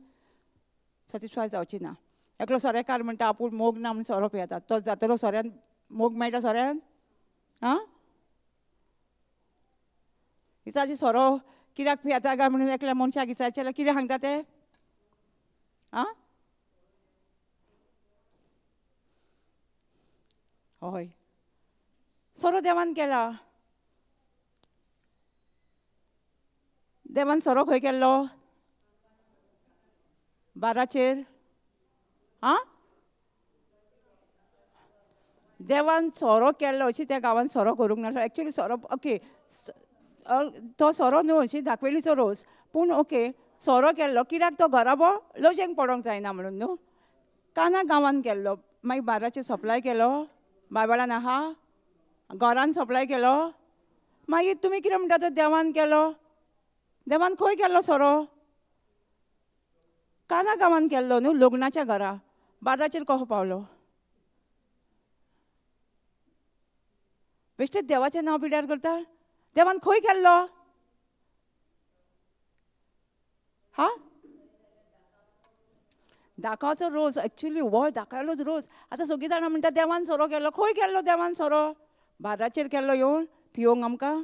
सॅटिस्फाय जावची ना. एकलो सोरेकार म्हणटा आपूण मोग ना म्हूण सोरो पियेता, तो जातलो सोऱ्यान मोग मेळटा सोऱ्यान? आं, विचारची सोरो कित्याक पियेता काय म्हणून एकल्या मनशाक विचारचें जाल्यार कितें सांगता ते? आं, हय, सोरो देवान केला. देवान सोरो खंय केल्लो? बाराचेर. आं, देवान सोरो केल्लो अशी त्या गांवान सोरो करूंक नासलो. एक्चुली सोरो ओके तो सोरो न्हू अशी दाखवेलीचो रोस, पूण ओके सोरो केल्लो कित्याक तो घराबो लजेंक पडोंक जायना म्हणून न्हू. काना गांवान केल्लो, मागीर बाराचेर सप्लाय केलो, बायबलान आहा, घरान सप्लाय केलो. मागीर तुमी कितें म्हणटा तो देवान केलो? देवान खंय केल्लो सोरो? काना गांवान केल्लो न्हू, लग्नाच्या घरा. बाराचेर कसो पावलो? बेश्टेच देवाचें नांव पिड्यार करता. देवान खंय केल्लो? हा, दाकाचो रोस एक्चुली हो दाखयलोच रोस. आतां सगळीं जाणां म्हणटा देवान सोरो केल्लो. खंय केल्लो देवान सोरो? बाराचेर केल्लो येवन पियोंक आमकां.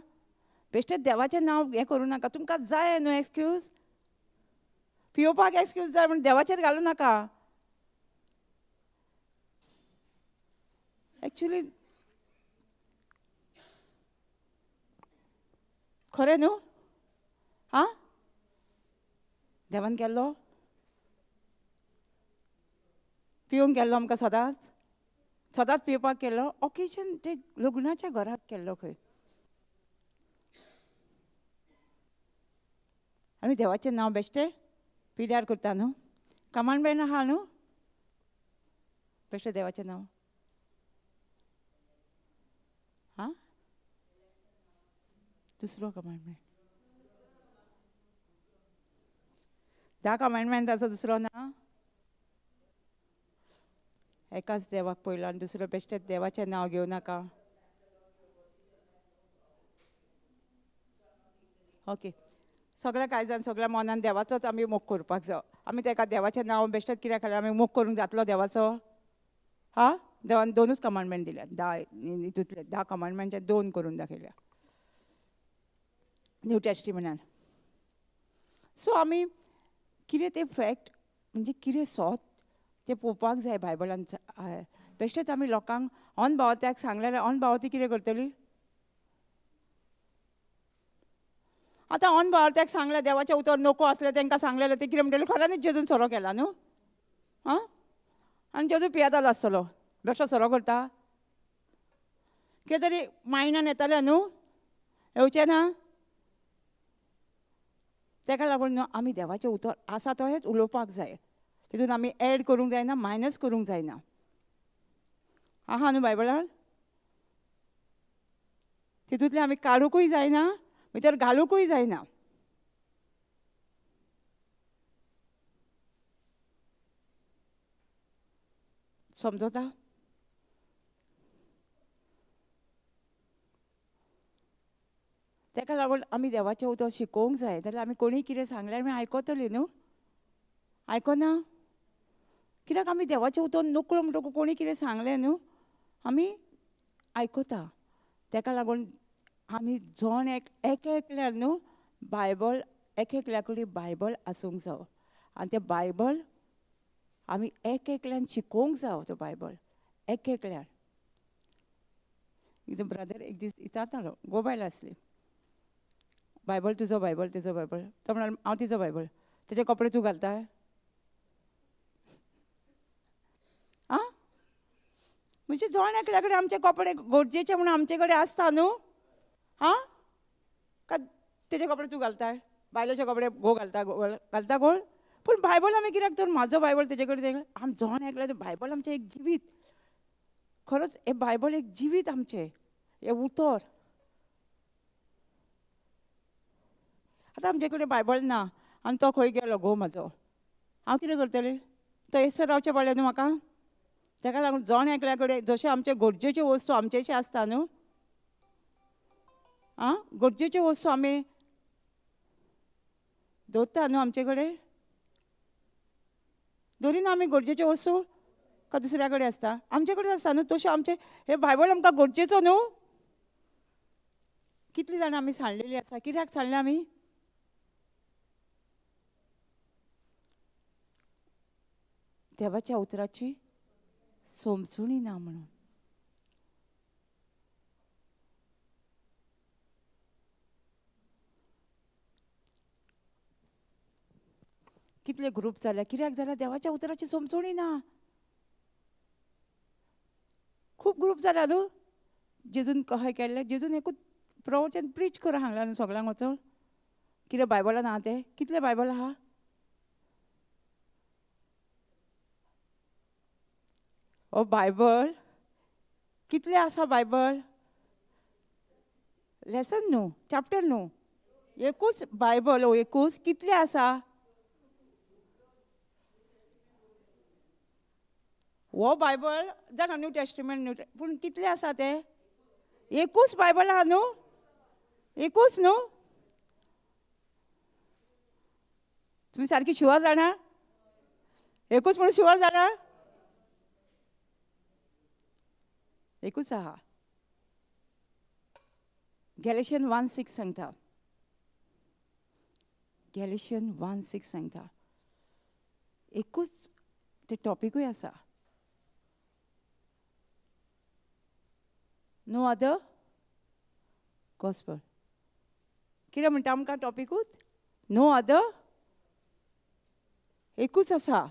बेश्टेच देवाचें नांव हें करूं नाका. तुमकां जाय न्हू एक्सक्यूज, पियोवपाक एक्सक्यूज जाय म्हण देवाचेर घालूं नाका. एक्चुली खरें न्हू? आं, देवान केल्लो पिवंक केल्लो आमकां सदांच सदांच पिवपाक केल्लो. ओकेजन ते लग्नाच्या घरांत केल्लो खंय. आमी देवाचें नांव बेश्टें पिड्यार करता न्हू, कमांडमेंट आहा न्हू बेश्टें देवाचें नांव. आं, दुसरो कमांडमेंट, 10 कमांडमेंटाचो दुसरो ना. एकाच देवाक पयलो आनी दुसरो बेश्टें देवाचें नांव घेवं नाका. ओके, सगळ्या काळजान सगळ्या मनान देवाचोच आमी मोग करपाक जाय. आमी तेका देवाचें नांव बेश्टेंच कित्याक खाल्यार आमी मोग करूंक जातलो देवाचो? हा, देवान 2 कमांडमेंट दिल्या, 10 हितूंतले 10 कमांडमेंटचे 2 करून दाखयल्या न्यू टेस्टिमेंटान. सो आमी कितें तें फॅक्ट म्हणजे कितें सोत तें पळोवपाक जाय बायबलान. बेश्टेच आमी लोकांक ऑन भावात्याक सांगलें, ऑन भावाती कितें करतली? आतां ऑन भावात्याक सांगलें देवाचें उतर नको आसलें तांकां सांगलें, ते कितें म्हणटलें? खऱ्यांनीच जेजून सोरो केला न्हू. आं, आनी जेजू पियेतालो आसतलो, बेश्टो सोरो करता कितें तरी मायंडान येतालें न्हू, येवचें ना. ताका लागून न्हू आमी देवाचें उतर आसा तशेंच उलोवपाक जाय, तितून आमी एड करूंक जायना, मायनस करूंक जायना. आहा न्हू बायबलान, तितूंतलें आमी काडुंकूय जायना, भितर घालुंकूय जायना. समजता? ताका लागून आमी देवाचें उतर शिकोवंक जाय. जाल्यार आमी कोणीय कितें सांगल्यार आमी आयकतलीं न्हू, आयकना कित्याक? आमी देवाचें उतर नकळो म्हणटकूच कोणी कितें सांगलें न्हू आमी आयकता. ताका लागून आमी जण एक एकल्यान न्हू बायबल, एक एकल्या कडेन बायबल आसूंक जावो, आनी तें बायबल आमी एक एकल्यान शिकोवंक जावो. तो बायबल एक एकल्यान. एकदां ब्रदर एक दीस विचारतालो, गोबायल आसली, बायबल तुजो बायबल तुजो बायबल. तो म्हणालो हांव तिजो बायबल, तेजे कपडे तूं घालताय? आं, म्हणजे जण एकल्या कडेन आमचे कपडे गरजेचे म्हणून आमचे कडेन आसता न्हू. आं, का तेजे कपडे तूं घालताय? बायलेचे कपडे घो घालता, घालता गोळ. पूण बायबल आमी कित्याक तर म्हाजो बायबल तेजे कडेन? आम जण एकल्याचें बायबल आमचें एक जिवीत, खरोच हें बायबल एक जिवीत आमचें, हें उतर. आतां आमचे कडेन बायबल ना आनी तो खंय गेलो घोव म्हाजो, हांव कितें करतलें? तो येसर रावचें पडलें न्हू म्हाका. ताका लागून जण एकल्या कडेन जशें आमचे गरजेच्यो वस्तू आमचेशे आसता न्हू, आं, गरजेच्यो वस्तू आमी दवरता न्हू आमचे कडेन, दवरिना आमी गरजेच्यो वस्तू का दुसऱ्या कडेन आसता? आमचे कडेन आसता न्हू. तशें आमचें हें बायबल आमकां गरजेचो न्हू. कितलीं जाणां आमी सांडलेलीं आसा? कित्याक सांडलें आमी? देवाच्या उतराची समजूणी ना म्हणून. कितले ग्रूप जाल्या, कित्याक जाल्या? देवाच्या उतराची समजूणी ना. खूब ग्रूप जाल्या न्हू. जेजून कशें केल्लें, जेजून एकूच प्रवचन प्रीच करूं सांगलां न्हू सगळ्यांक वचून. कितें बायबलान आहा तें? कितलें बायबल आहा? ओ बायबल कितलें आसा? बायबल लेसन न्हू, चॅप्टर न्हू, एकूच बायबल हो एकूच. कितलें आसा? हो बायबल जाणा न्यू टेस्टिमेंट न्यू, पूण कितलें आसा तें? एकूच बायबल आहा न्हू, एकूच न्हू. तुमी सारकी शुअर जाणा? एकूच म्हणून शुअर जाणा? एकूच आहा. गॅलेशियन 1:6 सांगता, गॅलेशियन 1:6 सांगता एकूच. ते टॉपिकूय आसा, नो अदर गॉस्पल. कितें म्हणटा आमकां टॉपिकूच? नो अदर, एकूच आसा.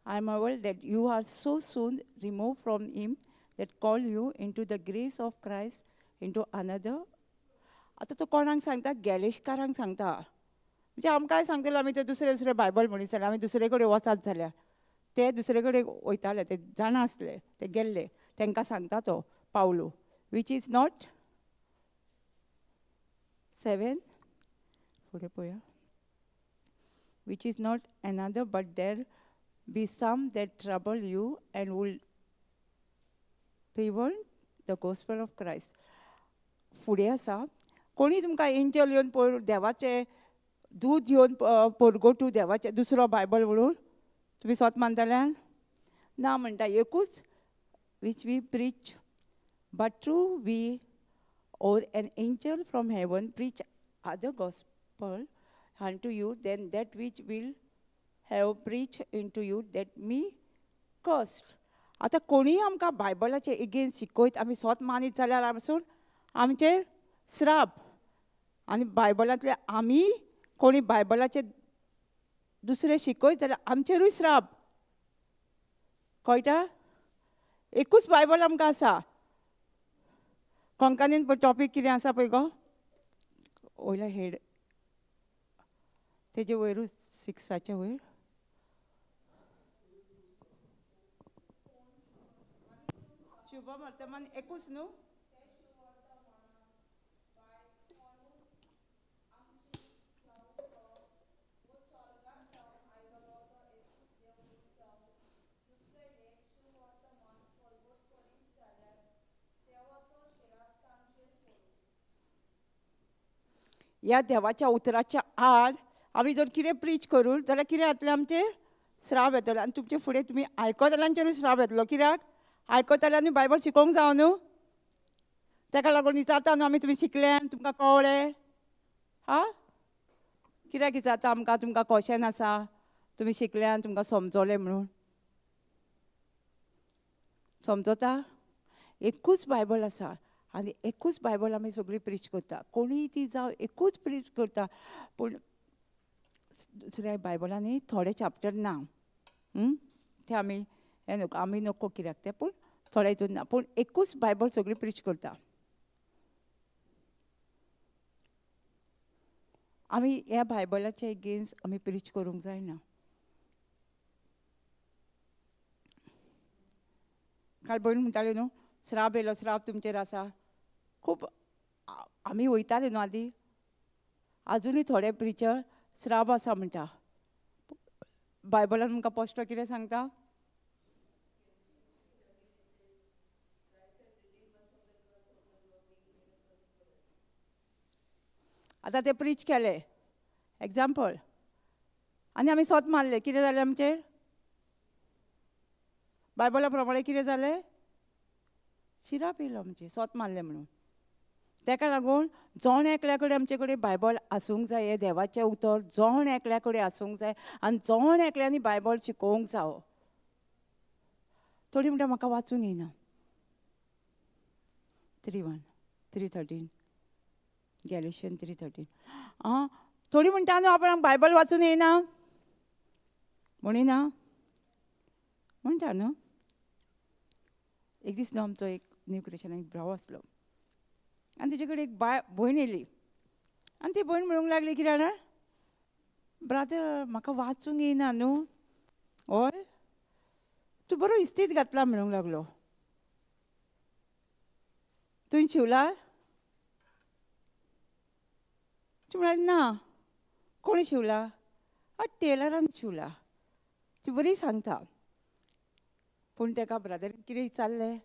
I marvel that you are so soon removed from him that call you into the grace of Christ into another. आतां तो कोणाक सांगता? गॅलेशकारांक सांगता. म्हणजे आमकांय सांगतले आमी ते दुसरे दुसरे बायबल म्हणीत जाल्यार आमी दुसरे कडेन वचात जाल्यार ते दुसरे कडेन वयताले, ते जाणा आसले, ते गेल्ले, तांकां सांगता तो पावलो, which is not 7 फुडें पळया, which is not another but there be some that trouble you and will prevent the gospel of Christ. फुडें आसा, कोणी तुमकां एंजल येवन पळय देवाचें दूद येवन परगटू देवाचें दुसरो बायबल म्हणून तुमी स्वत मानतल्यान ना म्हणटा. एकूच which we preach, but true we or an angel from heaven preach other gospel unto you than that which will have preached into you, that me cursed. आतां कोणीय आमकां बायबलाचे एगेन्स्ट शिकयत आमी स्वत मानीत जाल्यार पासून आमचेर श्राप. आनी बायबलांतले आमी कोणी बायबलाचे दुसरे शिकयत जाल्यार आमचेरूय श्राप. कळटा? एकूच बायबल आमकां आसा. कोंकणीन पळय टॉपीक कितें आसा पळय गो, वयलो हेड तेजे वयरूच 6 वयर. शुभ वर्तमान एकूच न्हू. ह्या देवाच्या उतराच्या आड आमी जर कितें प्रीच करूं जाल्यार कितें जातलें, आमचेर श्राप येतलो. आनी तुमचे फुडें तुमी आयकतल्यांचेरूय श्राप येतलो. कित्याक आयकतल्यांनी आनी बायबल शिकोवंक जावं न्हू, ताका लागून विचारता न्हू आमी, तुमी शिकले तुमकां कळ्ळें? हा, कित्याक विचारता आमकां, तुमकां क्वेशन आसा, तुमी शिकले आनी तुमकां समजलें म्हणून? समजता? एकूच बायबल आसा आनी एकूच बायबल आमी सगळीं प्रीच करता. कोणीय ती जावं एकूच प्रीच करता. पूण दुसऱ्या बायबलांनी थोडे चॅप्टर ना, ते आमी हें नको, आमी नको कित्याक ते, पूण थोडे हितून ना, पूण एकूच बायबल सगळीं प्रीच करता. आमी ह्या बायबलाचे एगेन्स्ट आमी प्रीच करूंक जायना. काल भयण म्हणटाली न्हू, श्राप येयलो, श्राप तुमचेर आसा. खूब आमी वयताले न्हू आदी, आजुनूय थोडे प्रिचर श्राप आसा म्हणटा. बायबलान आमकां पोस्टो कितें सांगता? आतां ते प्रीच केले एग्जाम्पल आनी आमी सोत मारले, कितें जालें आमचेर? बायबला प्रमाणे कितें जालें? शिराप येयलो आमचेर, सोत मारलें म्हणून. ताका लागून जण एकल्या कडेन आमचे कडेन बायबल आसूंक जाय, हें देवाचें उतर जण एकल्या कडेन आसूंक जाय आनी जण एकल्यांनी बायबल शिकोवंक जावो. थोडी म्हणटा म्हाका वाचूंक येयना. 3:1, 3:13, Galatians 3:13. आं, थोडी म्हणटा न्हू आपणाक बायबल वाचून येयना म्हणिना, म्हणटा न्हू. एक दीस न्हू आमचो एक न्यू क्रिश्चन एक भाव आसलो आनी तेजे कडेन एक बाय भयण येयली आनी ती भयण म्हणूंक लागली कितें जाणा, ब्रादर म्हाका वाचूंक येयना न्हू, हय तूं बरो इस्तीद घातला म्हणूंक लागलो. तुवें शिवला? ती म्हणाली ना. कोणी शिवला? टेलरान शिवला. ती बरी सांगता. पूण ताका ब्रादरीन कितें विचारलें,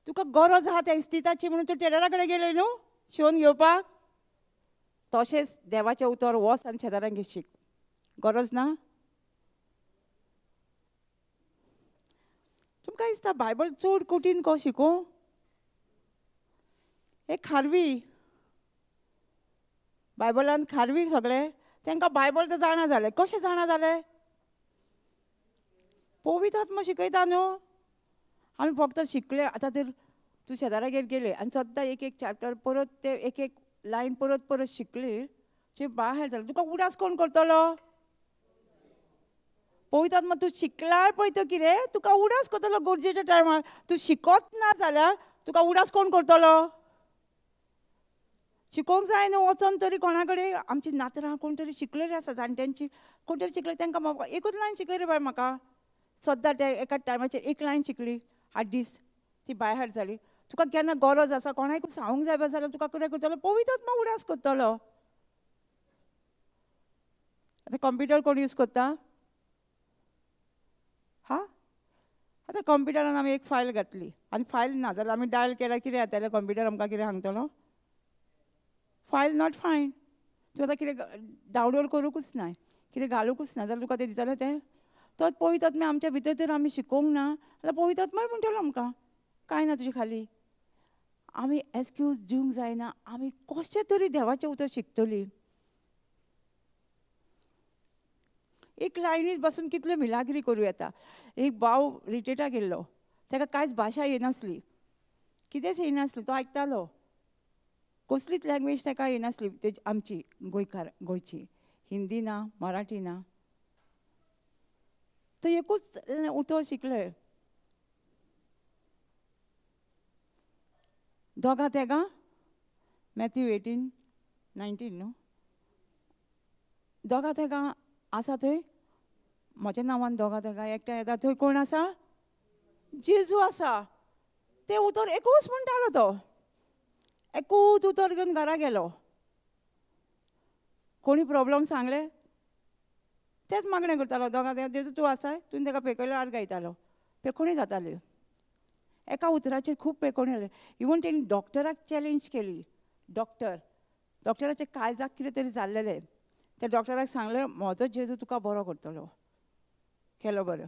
तुका गरज आहा त्या इस्तिदाची म्हणून तूं टेलरा कडेन गेले न्हू शिवून घेवपाक? तशेंच देवाचें उतर वच आनी शेजाऱ्यांक शीक, गरज ना? तुमकां दिसता बायबल चड कठीण को शिकोवंक? हे खारवी बायबलान खारवी सगळे तांकां बायबल तर जाणा जालें. कशें जाणा जालें? पवित्र आत्मा शिकयता न्हू. आमी फक्त शिकले. आतां तर तूं शेजाऱ्यागेर गेले आनी सद्दां एक एक चॅप्टर परत ते एक एक लायन परत परत शिकली, तुवें बाहेर जालें. तुका उडास कोण करतलो? पवित्र आत्मा. तूं शिकल्यार पळय तो कितें तुका उडास करतलो गरजेच्या टायमार. तूं शिकोत ना जाल्यार तुका उडास कोण करतलो? शिकोवंक जाय न्हू वचोन तरी कोणा कडेन. आमची नातरां कोण तरी शिकलेली आसा, जाणट्यांची कोण तरी शिकले, तांकां एकूच लायन शिकय रे बाय म्हाका. सद्दां त्या एका टायमाचेर एक लायन शिकली 8 दीस, ती बायहार्ट जाली. तुका केन्ना गरज आसा कोणाकूय सांगूंक जाय जाल्यार तुका कितें करतलो? पवित्र आत्मा उडास करतलो. आतां कंप्युटर कोण यूज करता? हा, आतां कंप्युटरान आमी एक फायल घातली आनी फायल ना जाल्यार आमी डायल केल्यार कितें जातलें? कंप्युटर आमकां कितें सांगतलो? File not find. तूं आतां कितें डावनलोड करूंकूच ना, कितें घालूंकूच ना जाल्यार तुका तें दितलें तें? तोच पवित्र आत्मा आमच्या भितर तर आमी शिकोवंक ना जाल्यार पवित्र आत्माय म्हणटलो आमकां कांय ना तुजे खाली. आमी एक्सक्यूज दिवंक जायना. आमी कशें तरी देवाचें उतर शिकतलीं. एक लायनीत बसून कितल्यो मिलाग्री करूं येता. एक भाव रिटेटा गेल्लो, ताका कांयच भाशा येनासली, कितेंच येनासली, तो आयकतालो, कसलीच लँग्वेज ताका येनासली, आमची गोंयकार गोंयची, हिंदी ना, मराठी ना. तो एकूच उतर शिकले, दोगां तेगां, मॅथ्यू 18:19 न्हू, दोगां तेगां आसा थंय, म्हज्या नांवान दोगां तेगां एकठांय येता थंय कोण आसा? जेजू आसा. तें उतर एकूच म्हणटालो तो, एकूच उतर घेवन घरा गेलो. कोणी प्रॉब्लम सांगले तेच मागणें करतालो, दोगां तेगां जेजू तूं आसाय, तुवें ताका पेकयलो आड गायतालो, पेकोणी जाताल्यो. एका उतराचेर खूब पेकोणी जाल्यो. इवन तेणी डॉक्टराक चॅलेंज केली. डॉक्टर, डॉक्टराचें काळजाक कितें तरी जाल्लेलें, त्या डॉक्टराक सांगलें म्हजो जेजू तुका बरो करतलो, केलो बरो,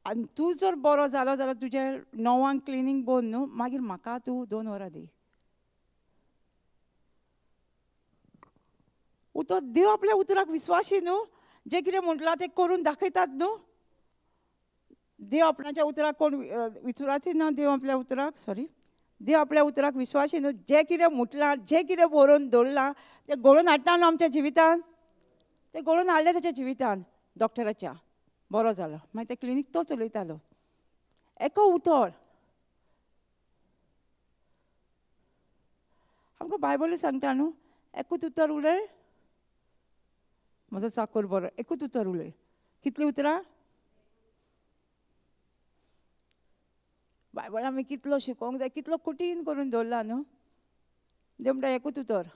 आनी तूं जर बरो जालो जाल्यार तुजें 9 क्लिनीक बंद न्हू, मागीर म्हाका तूं 2 वरां दी. उतर देव आपल्या उतराक विस्वासी न्हू, जें कितें म्हटलां तें करून दाखयतात न्हू. देव आपणाच्या उतराक कोण विस्वासी ना, देव आपल्या उतराक, सॉरी, देव आपल्या उतराक विस्वासी न्हू. जें कितें म्हटलां, जें कितें बरोवन दवरलां तें घडोवन हाडटा न्हू आमच्या जिवितान, तें घडोवन हाडलें ताच्या जिवितान डॉक्टराच्या, बरो जालो. मागीर तें क्लिनीक तो चलयतालो. एका उतर आमकां बायबलूय सांगता न्हू, एकूच उतर उलय, म्हजो चाकोर बरो, एकूच उतर उलय. कितलीं उतरां? बायबल आमी कितलो शिकोवंक जाय, कितलो कठीण करून दवरला न्हू. देव म्हणटा एकूच उतर.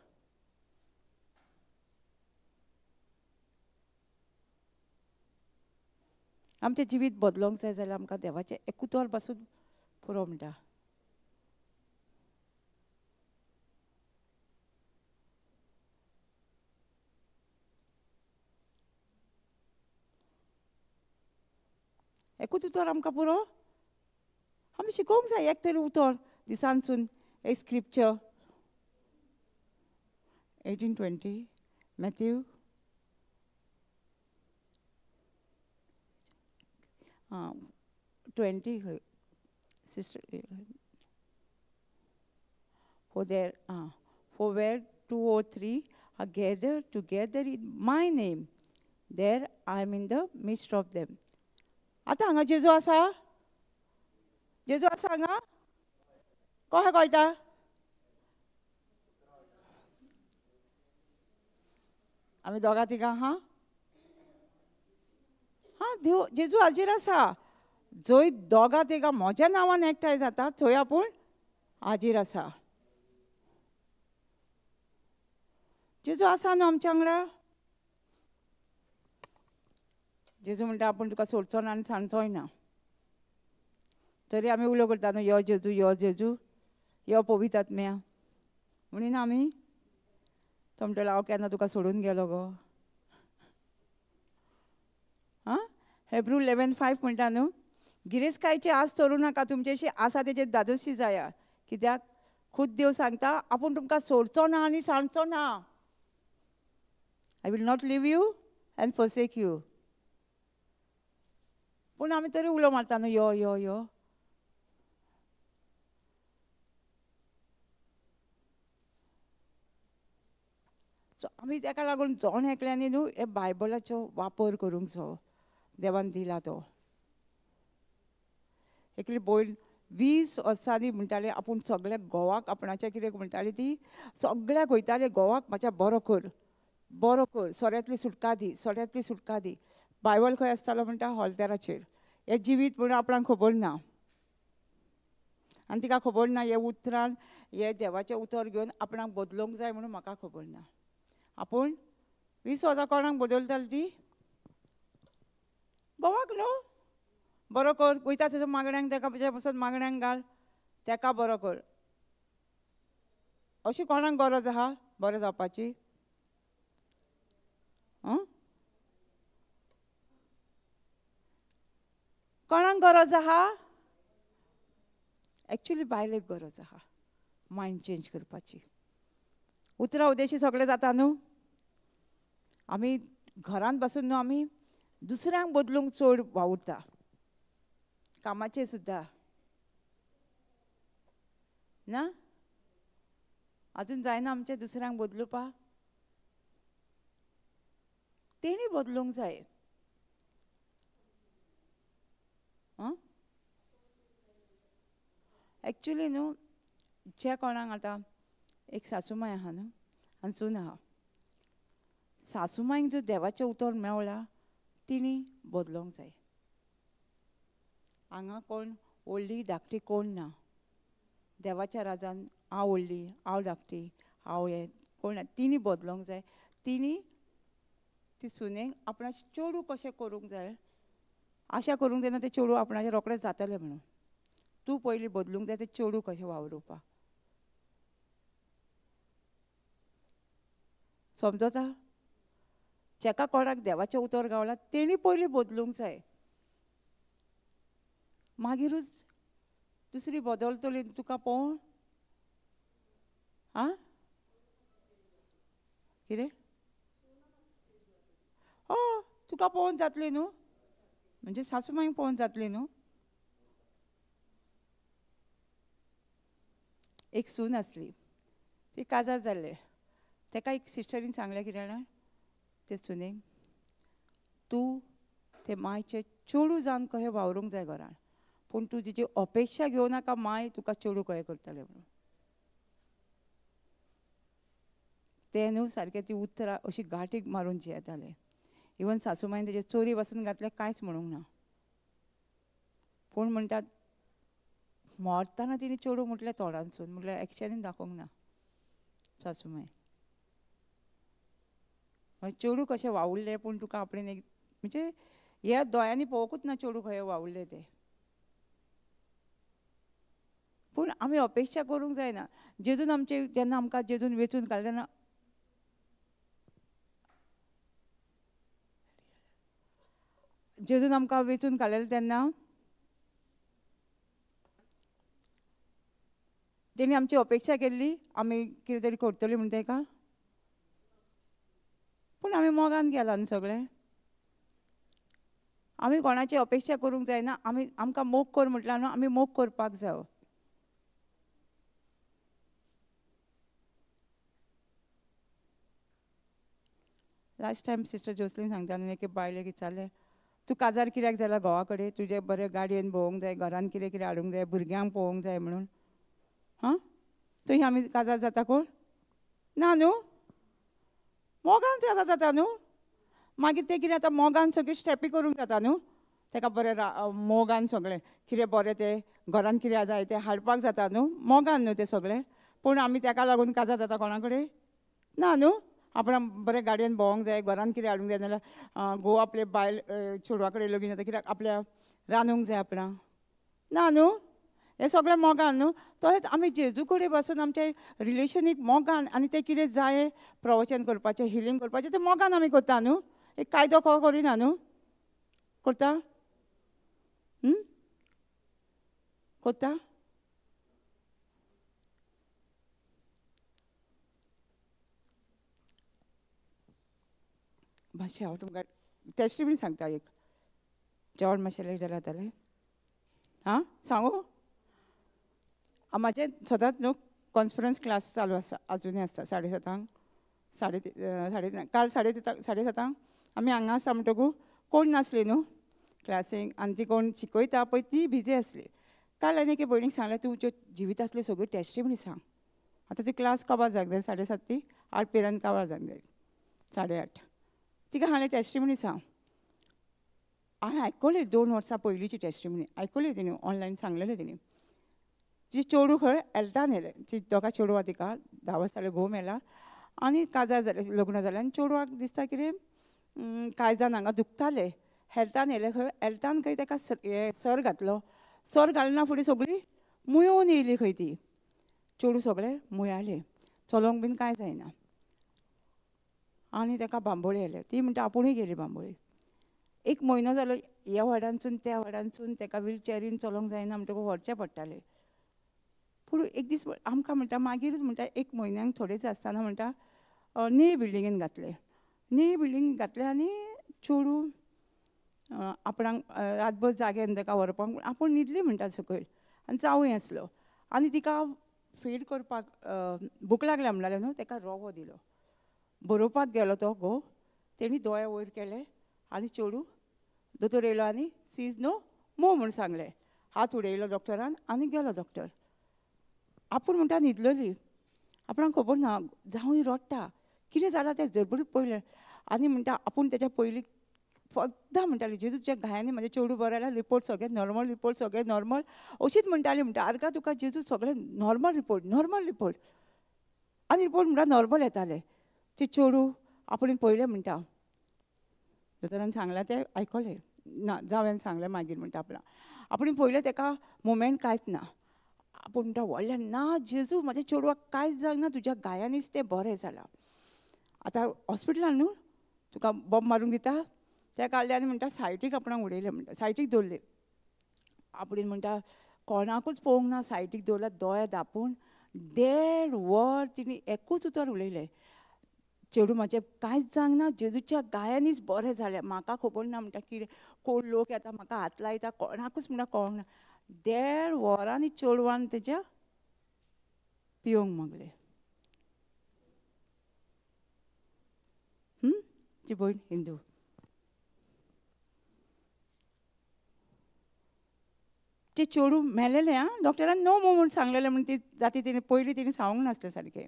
आमचें जिवीत बदलोवंक जाय जाल्यार आमकां देवाचें एक उतर पासून पुरो म्हणटा. एकूच उतर आमकां पुरो. आमी शिकोवंक जाय एक तरी उतर दिसांतसून, एक scripture. 18:20 Matthew 20 sister, for there, for where 2 or 3 are gathered together in my name, there I am in the midst of them. आतां हांगा जेजू आसा, जेजू आसा हांगा, कशें कळटा? आमी दोगां तिगां आहा. हां, देव जेजू हाजीर आसा. जंय दोगां तिगां म्हज्या नांवान एकठांय जाता थंय आपूण हाजीर आसा. जेजू आसा न्हू आमच्या वांगडा. जेजू म्हणटा आपूण तुका सोडचो ना आनी सांगचोय ना. तरी आमी उलो करता न्हू, यो जेजू, यो जेजू, यो पवित्र आत्म्या म्हणिना आमी. तो म्हणटलो हांव केन्ना तुका सोडून गेलो गो? आं, हेब्रू 11:5 म्हणटा न्हू, गिरेस्तकायेची आस धरूं नाका, तुमचेशी आसा तेजेर धादोशी जाया. कित्याक खूद देव सांगता आपूण तुमकां सोडचो ना आनी सांगचो ना. I will not leave you and forsake you. पूण आमी तरी उलो मारता न्हू, यो यो यो. सो आमी ताका लागून जण एकल्यांनी न्हू हे बायबलाचो वापर करूंक जायो, देवान दिला तो. एकली भयण 20 वर्सांनी म्हणटाली आपूण सगळ्या घोवाक आपणाचें कितें म्हणटाली ती, सगळ्याक वयताली घोवाक म्हाज्या बरो कर, बरो कर, सोऱ्यांतली सुटका दी, सोऱ्यांतली सुटका दी. बायबल खंय आसतालो म्हणटा हॉलतेराचेर. हें जिवीत म्हणून आपणाक खबर ना, आनी तिका खबर ना हे उतरान, हे देवाचें उतर घेवन आपणाक बदलूंक जाय म्हणून म्हाका खबर ना. आपूण 20 वर्सां कोणाक बदलताली ती? घोवाक न्हू. बरो कर, वयता थंयसर मागण्यांक, ताका तुज्या पासून मागण्यांक घाल, ताका बरो कर. अशी कोणाक गरज आहा बरें जावपाची? कोणाक गरज आहा? एक्चुली बायलेक गरज आहा मायंड चेंज करपाची. उतरां उदेशी सगळें जाता न्हू. आमी घरांत बसून न्हू आमी दुसऱ्यांक बदलूंक चड वावुरता, कामाचें सुद्दां ना. अजून जायना आमचें दुसऱ्यांक बदलुपाक, तेणी बदलूंक जाय. आं एक्चुली न्हू जे कोणाक आतां एक सासूमाय आहा न्हू आनी सून आहा, सासूमायक जर देवाचें उतर मेवला तिणी बदलूंक जाय. हांगा कोण व्हडली धाकटी कोण ना, देवाच्या राजान हांव व्हडली हांव धाकटी हांव हें कोण ना, तिणी बदलूंक जाय. तिणी ती सुनेक आपणाचें चेडूं कशें करूंक जाय, आशा करूंक जायना तें चेडूं आपणाचें रोखडें जातलें म्हणून. तूं पयलीं बदलूंक जाय तें चेडूं कशें वावरुपाक, समजता? जेका कोणाक देवाचें उतर गावलां तेणी पयलीं बदलूंक जाय, मागीरूच दुसरी बदलतली तुका पळोवन. आं कितें? हय तुका पळोवन जातली न्हू, म्हणजे सासूमांयक पळोवन जातली न्हू. एक सून आसली, ती काजार जाल्ले, तेका एक सिस्टरीन सांगलें कितें जाणा ते सुनेक, तूं ते मायचें चेडूं जावन कशें वावरूंक जाय घरान, पूण तूं तिची अपेक्षा घेवं नाका माय तुका चेडूं कशें करतलें म्हणून. तें न्हू सारकें ती उतरां अशी गांठीक मारून जियेतालें. इवन सासूमायन तेजे चोरी पासून घातलें कांयच म्हणूंक ना, पूण म्हणटात मरतना तिणें चेडूं म्हटलें तोंडानसून, म्हटल्यार एक्शनीन दाखोवंक ना सासूमाय. मागीर चेडूं कशें वावुरलें, पूण तुका आपणें एक म्हणजे ह्या दोळ्यांनी पळोवंकूच ना चेडूं खंय वावुरलें तें. पूण आमी अपेक्षा करूंक जायना. जेजून आमचे जेन्ना आमकां जेजून वेंचून काडलें तेन्ना जेजून आमकां वेंचून काडलेलें तेन्ना तेणी आमची अपेक्षा केल्ली आमी कितें तरी करतली म्हण तेका, पूण आमी मोगान गेला न्हू सगळें. आमी कोणाची अपेक्षा करूंक जायना, आमी आमकां मोग कर म्हटल्यार न्हू आमी मोग करपाक जाय. लास्ट टायम सिस्टर जोसलीन सांगता न्हू एके बायलेक विचारलें, तूं काजार कित्याक जाला घोवा कडेन, तुजें बरें गाडयेन भोंवंक जाय, घरान कितें कितें हाडूंक जाय, भुरग्यांक पळोवंक जाय म्हणून. हां थंय आमी काजार जाता कोण ना न्हू, मोगान काजार जाता न्हू. मागीर तें कितें आतां मोगान सगळी स्टेपी करूंक जाता न्हू, तेका बरें मोगान सगळें कितें बरें तें घरान कितें जाय तें हाडपाक जाता न्हू, मोगान न्हू तें सगळें. पूण आमी तेका लागून काजार जाता कोणा कडेन ना न्हू. आपण बरें गाडयेन भोंवंक जाय, घरान कितें हाडूंक जाय, नाजाल्यार घोव आपले बायल चेडवा कडेन लगीन जाता कित्याक आपल्या रांदूंक जाय आपणाक ना न्हू. हें सगळें मोगान न्हू. तशेंच आमी जेजू कडेन बसून आमचे रिलेशनीक मोगान आनी तें कितें जाय प्रवचन करपाचें, हिलींग करपाचें, तें मोगान आमी करता न्हू. एक कायदो को करिना न्हू, करता करता. मातशें हांव तुमकां टेस्टिमनी सांगता एक, जेवण मातशें लेट जालें. आं सांगू? म्हाजें सदांच न्हू कॉन्फरन्स क्लास चालू आसा, आजुनूय आसता 7:30 साडे काल 7:30 आमी हांगा आसा म्हणटकू कोण नासली न्हू क्लासींक, आनी ती कोण शिकयता पळय ती बिजी आसली. काल हांवें एके भयणीक सांगलें, तूं ज्यो जिवितांतल्यो सगळ्यो टेस्टिमनी सांग. आतां ती क्लास काबार जावंक जाय 7:30 ती 8 पेरान काबार जावंक जाय 8:30. तिका हांवें टेस्टिमनी सांग. हांवें आयकली 2 वर्सां पयलींची टेस्टिमनी आयकली तिणें, ऑनलायन सांगलेलें तिणें. ती चेडूं खंय एल्तान येयलें, ती दोगां चेडवां तिका 10 वर्सां घोव मेला आनी काजार जालें, लग्न जालें. आनी चेडवाक दिसता कितें कांय जाण हांगा दुखतालें. हेल्थान येयलें खंय, हेल्थान खंय ताका सर घातलो, सर घालना फुडें सगळीं मुयोन येयली खंय ती चेडूं, सगळें मुयालें, चलोवंक बीन कांय जायना. आनी ताका बांबोळी येयलें, ती म्हणटा आपुणूय गेली बांबोळी. 1 म्हयनो जालो ह्या वॉर्डानसून त्या वॉर्डानसून ताका व्हीलचॅरीन चलोवंक जायना म्हणटकूच व्हरचें पडटालें. पूण एक दीस आमकां म्हणटा मागीर म्हणटा 1 म्हयन्यांक थोडेच आसतना म्हणटा न्ही बिल्डिंगेन घातलें, न्ही बिल्डिंग घातलें आनी चेडूं आपणाक रातभर जाग्यार ताका व्हरपाक आपूण न्हिदली म्हणटा सकयल आनी जावूय आसलो आनी तिका फीड करपाक भूक लागल्या म्हणल्यार न्हू ताका रवो दिलो. बरोवपाक गेलो तो घोव, तेणी दोळे वयर केले आनी चेडूं दोतोर येयलो आनी सीज नो मो म्हूण सांगलें. हात उडयलो डॉक्टरान आनी गेलो डॉक्टर. आपूण म्हणटा न्हिदलेली, आपणाक खबर ना, जावूय रडटा कितें जालां तें जरबडीत पळयलें आनी म्हणटा आपूण तेच्या पयलीं सद्दां म्हणटाली जेजूच्या घायांनी म्हाजें चेडूं बरें जालें, रिपोर्ट सगळे नॉर्मल, रिपोर्ट सगळे नॉर्मल अशीच म्हणटाली. म्हणटा आरगा तुका जेजू सगळे नॉर्मल रिपोर्ट, नॉर्मल रिपोर्ट आनी रिपोर्ट म्हणटा नॉर्मल येताले. ते चेडूं आपणें पळयलें म्हणटा दोतोरान सांगलें तें आयकलें ना, जावयान सांगलें मागीर म्हणटा आपणाक आपणें पळयलें तेका मुवमेंट कांयच ना. आपूण म्हणटा व्हडलें ना जेजू म्हाज्या चेडवाक कांयच जावंक ना, तुज्या घायांनीच तें बरें जालां. आतां हॉस्पिटलान न्हू तुका बॉम्ब मारूंक दिता. ते काडले आनी म्हणटा सायटीक आपणाक उडयलें म्हणटा, सायटीक दवरले. आपणें म्हणटा कोणाकूच पळोवंक ना, सायटीक दवरला दोळे धांपून 1.5 वर तिणें एकूच उतर उलयलें, चेडूं म्हाजें कांयच जावंक ना, जेजूच्या गायांनीच बरें जालें, म्हाका खबर ना म्हणटा कितें कोण लोक येता म्हाका हात लायता कोणाकूच म्हणटा कळोंक ना. 1.5 वरांनी चेडवान तेज्या पिवंक मागलें. ती भयण हिंदू. ते चेडूं मेलेलें आं, डॉक्टरान नो मो म्हूण सांगलेलें म्हूण ती जाती तिणें पयलीं तिणें सांगूंक नासलें सारकें.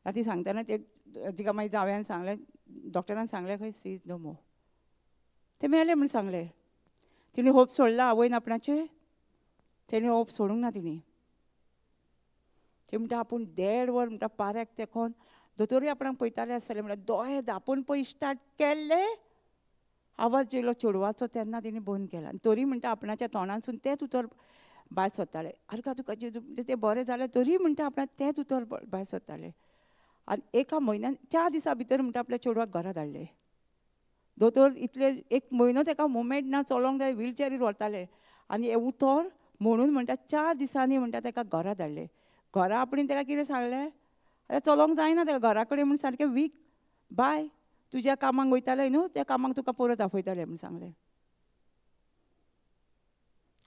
राती सांगतना ते तिका मागीर जावयान सांगलें, डॉक्टरान सांगलें खंय सीज नो मो, तें मेलें म्हूण सांगलें. तिणें होप सोडला आवयन आपणाचे, तेणें होप सोडूंक ना तिणें. ती म्हणटा आपूण 1.5 वर म्हणटा पाऱ्याक तेकोन दोतोरूय आपणाक पळयताले आसतले म्हणटा दोळे धांपून पळय स्टार्ट केल्ले आवाज येयलो चेडवाचो तेन्ना तिणें बंद केला. आनी तरी म्हणटा आपणाच्या तोंडांतसून तेंच उतर भायर सोदतालें, आरे का तुका जेजू तें बरें जालें तरी म्हणटा आपणाक तेंच उतर भायर सोदतालें. आनी एका म्हयन्यान 4 दिसां भितर म्हणटा आपल्या चेडवाक घरा धाडलें. दोतोर इतले एक म्हयनो ताका मुवमेंट ना, चलोंक जाय, व्हीलचॅरीर व्हरताले. आनी हें उतर म्हणून म्हणटा 4 दिसांनी म्हणटा ताका घरा धाडलें. घरा आपणें ताका कितें सांगलें, आतां चलोंक जायना ताका घरा कडेन म्हूण सारकें वीक बाय तुज्या कामाक वयतालें न्हू त्या कामाक तुका परत आपयतालें म्हूण सांगलें.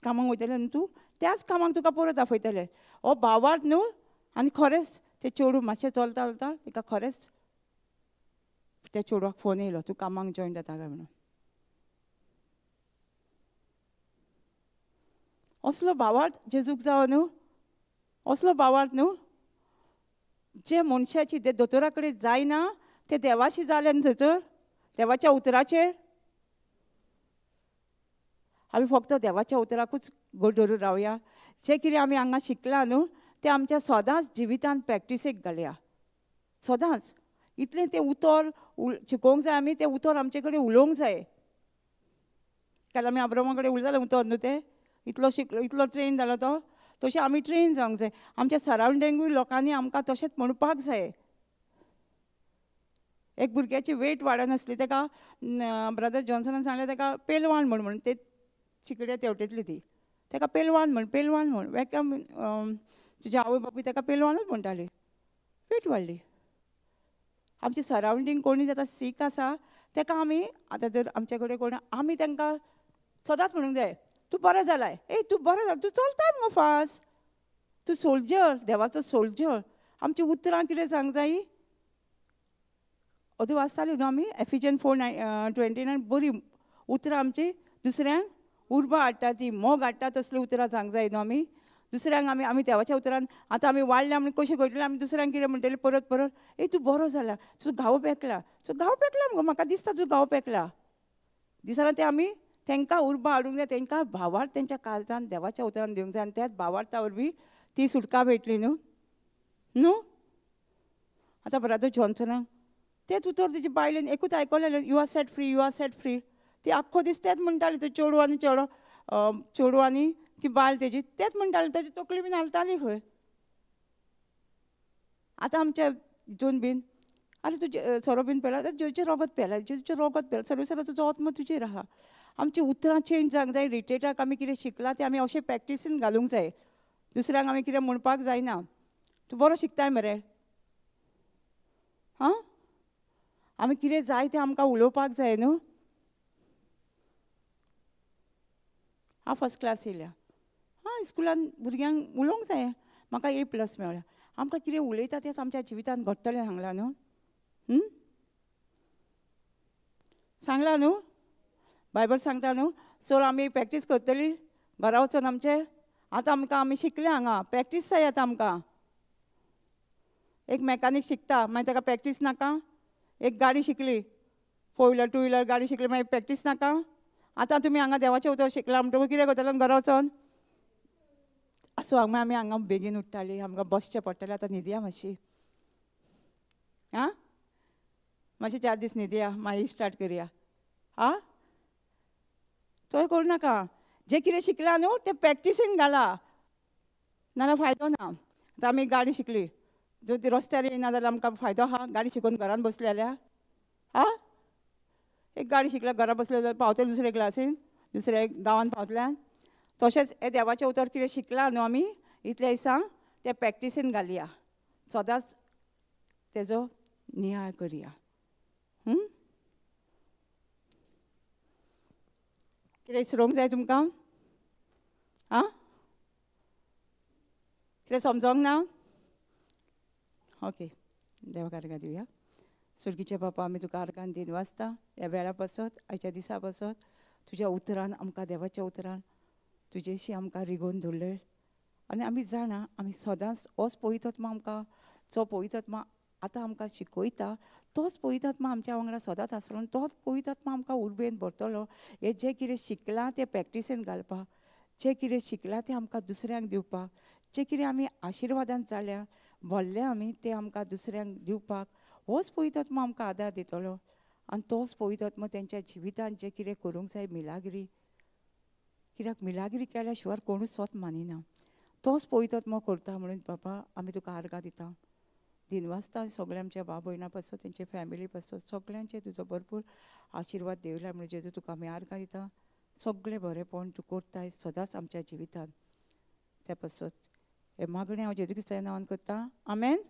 कामाक वयतालें न्हू तूं त्याच कामाक तुका परत आपयतालें. हो भावार्थ न्हू. आनी खरेंच तें चेडूं मातशें चलता चलता ताका खरेंच त्या चेडवाक फोन येयलो, तूं कामाक जॉयन जाता काय म्हणून. असलो भावार्थ जेजूक जावो न्हू, असलो भावार्थ न्हू. जे मनशाची ते दोतोरा कडेन जायना ते देवाशी जालें न्हू थंयसर, देवाच्या उतराचेर. आमी फक्त देवाच्या उतराकूच घट धरून रावया. जें कितें आमी हांगा शिकलां न्हू तें आमच्या सदांच जिवितांत प्रॅक्टिसेक घालया. सदांच इतलें तें उतर शिकोवंक जाय आमी, तें उतर आमचे कडेन उलोवंक जाय. काल आमी आब्रामा कडेन उलयताले उतर न्हू तें, इतलो शिकलो इतलो ट्रेन जालो तो, तशें आमी ट्रेन जावंक जाय. आमच्या सरावंडिंगूय लोकांनी आमकां तशेंच म्हणपाक जाय. एक भुरग्याची वेट वाडनासली ताका ब्रदर जॉन्सनान सांगलें ताका पेलवान म्हण, म्हणून ते चिकड्या तेवटेंतली ती ताका पेलवान म्हण, पेलवान म्हण. वेकम तुज्या आवय बापूय ताका पेलवानूच म्हणटाली. वेट वाडली. आमची सरावंडींग कोणी आतां सीक आसा ताका आमी आतां जर आमचे कडेन कोण आमी तांकां सदांच म्हणूंक जाय, तूं बरें जालाय, ए तूं बरें जालां, तूं चलताय मुगो फास्ट, तूं सोल्जर, देवाचो सोल्जर. आमची उतरां कितें सांग जाय. अदूं वाचताली न्हू आमी एफिजन 4:29, बरीं उतरां आमची दुसऱ्यांक उर्बा हाडटा, ती मोग हाडटा, तसलीं उतरां सांग जाय न्हू आमी दुसऱ्यांक. आमी आमी देवाच्या उतरान आतां आमी वाडल्या म्हण कशें कळटलें आमी दुसऱ्यांक कितें म्हणटलें परत परत, ए तूं बरो जाला, तूं घाव पेकला, तूं घाव पेकला मुगो, म्हाका दिसता तूं घाव पेकला. दिसना तें आमी तांकां उर्बा हाडूंक जाय, तांकां भावार्थ तेंच्या काळजान देवाच्या उतरान दिवंक जाय. आनी त्याच भावार्था वरवीं ती सुटका मेळटली न्हू न्हू. आतां ब्रदर जॉन्सनाक तेंच उतर तेजी बायलेन एकूच आयकलें, you are set free, you are set free. ती आख्खो दीस तेंच म्हणटाली, तो चेडूं आनी चेडो, चेडूं आनी ती बायल तेजी तेंच म्हणटाली, ताजी तकली बीन हालताली खंय. आतां आमच्या हितून बीन आरे तुजें सोरो बीन पेला, जेजूचें रोगत पेला, जेजूचें रोगत पेला, सर्वेसर्वा तुजो आत्मो तुजेर आहा. आमची उतरां चेंज जावंक जाय. रिट्रीटाक आमी कितें शिकलां तें आमी अशें प्रॅक्टिसीन घालूंक जाय. दुसऱ्यांक आमी कितें म्हणपाक जायना, तूं बरो शिकताय मरे, आं आमी कितें जाय तें आमकां उलोवपाक जाय न्हू. हांव फर्स्ट क्लास येयल्या. हां, स्कुलान भुरग्यांक उलोवंक जाय म्हाका ए प्लस मेळ्ळ्या. आमकां कितें उलयता तेंच आमच्या जिवितांत घडटलें सांगलां न्हू. सांगलां न्हू, बायबल सांगता न्हू. सो आमी प्रॅक्टीस करतली घरा वचोन आमचे. आतां आमकां आमी शिकले हांगा, प्रॅक्टीस जाय आतां आमकां. एक मॅकानीक शिकता मागीर ताका प्रॅक्टीस नाका? एक गाडी शिकली, 4 व्हिलर 2 व्हिलर गाडी शिकली मागीर प्रॅक्टीस नाका? आतां तुमी हांगा देवाचें उतर शिकला म्हणटकूच कितें करतले घरा वचोन? आसूं, हांगा आमी हांगा बेगीन उठ्ठाली, आमकां बसचें पडटलें. आतां न्हिदया मातशी, आं मातशें 4 दीस न्हिदया, मागीर स्टार्ट करया. आं तोय करूं नाका. जें कितें शिकलां न्हू तें प्रॅक्टिसीन घाला, नाजाल्यार फायदो ना. आतां आमी गाडी शिकली, जर ती रस्त्यार येयना जाल्यार आमकां फायदो आहा गाडी शिकून घरान बसले जाल्यार? आं, एक गाडी शिकल्या घरा बसले जाल्यार पावतले दुसरे क्लासीन, दुसऱ्या गांवान पावतल्यान. तशेंच हें देवाचें उतर कितें शिकलां न्हू आमी इतल्या दिसांक, तें प्रॅक्टिसीन घालया, सदांच तेजो नियाळ करया. कितें इसरोंक जाय तुमकां? आं, कितें समजोंक ना? ओके, देवाक आर्गां दिवया. सुर्गीचे बापा, आमी तुका आर्गान दिन वाचता ह्या वेळा पासत, आयच्या दिसा पासत. तुज्या उतरान आमकां, देवाच्या उतरान तुजेशी आमकां रिगोवन दवरलें. आनी आमी जाणा आमी सदांच होच पवित्र आमकां, जो पवित्र आतां आमकां शिकयता तोच पवित्र आमच्या वांगडा सदांच आसलो, तोच पवित्र आमकां उर्बेन भरतलो. हें जें कितें शिकलां तें प्रॅक्टिसेन घालपाक, जें कितें शिकलां तें आमकां दुसऱ्यांक दिवपाक, जें कितें आमी आशिर्वादान जाल्या भरले आमी तें आमकां दुसऱ्यांक दिवपाक होच पवित्र आमकां आदार दितलो. आनी तोच पवित्र तेंच्या जिवितांत जें कितें करूंक जाय मिलागिरी, कित्याक मिलागिरी केल्या शिवाय कोणूच स्वत मानिना, तोच पवित्र करता. म्हणून बाबा आमी तुका आर्गां दिता, दिनवासता सगळ्या आमच्या भाव भयणां पासून, तेंचे फॅमिली पासून, सगळ्यांचे तुजो भरपूर आशिर्वाद देवला म्हणून जेजू तुका आमी आर्गां दिता. सगळें बरेंपण तूं करताय सदांच आमच्या जिवितांत, त्या पासत हें मागणें हांव जेजू क्रिस्ताच्या नांवान करता. आमेन.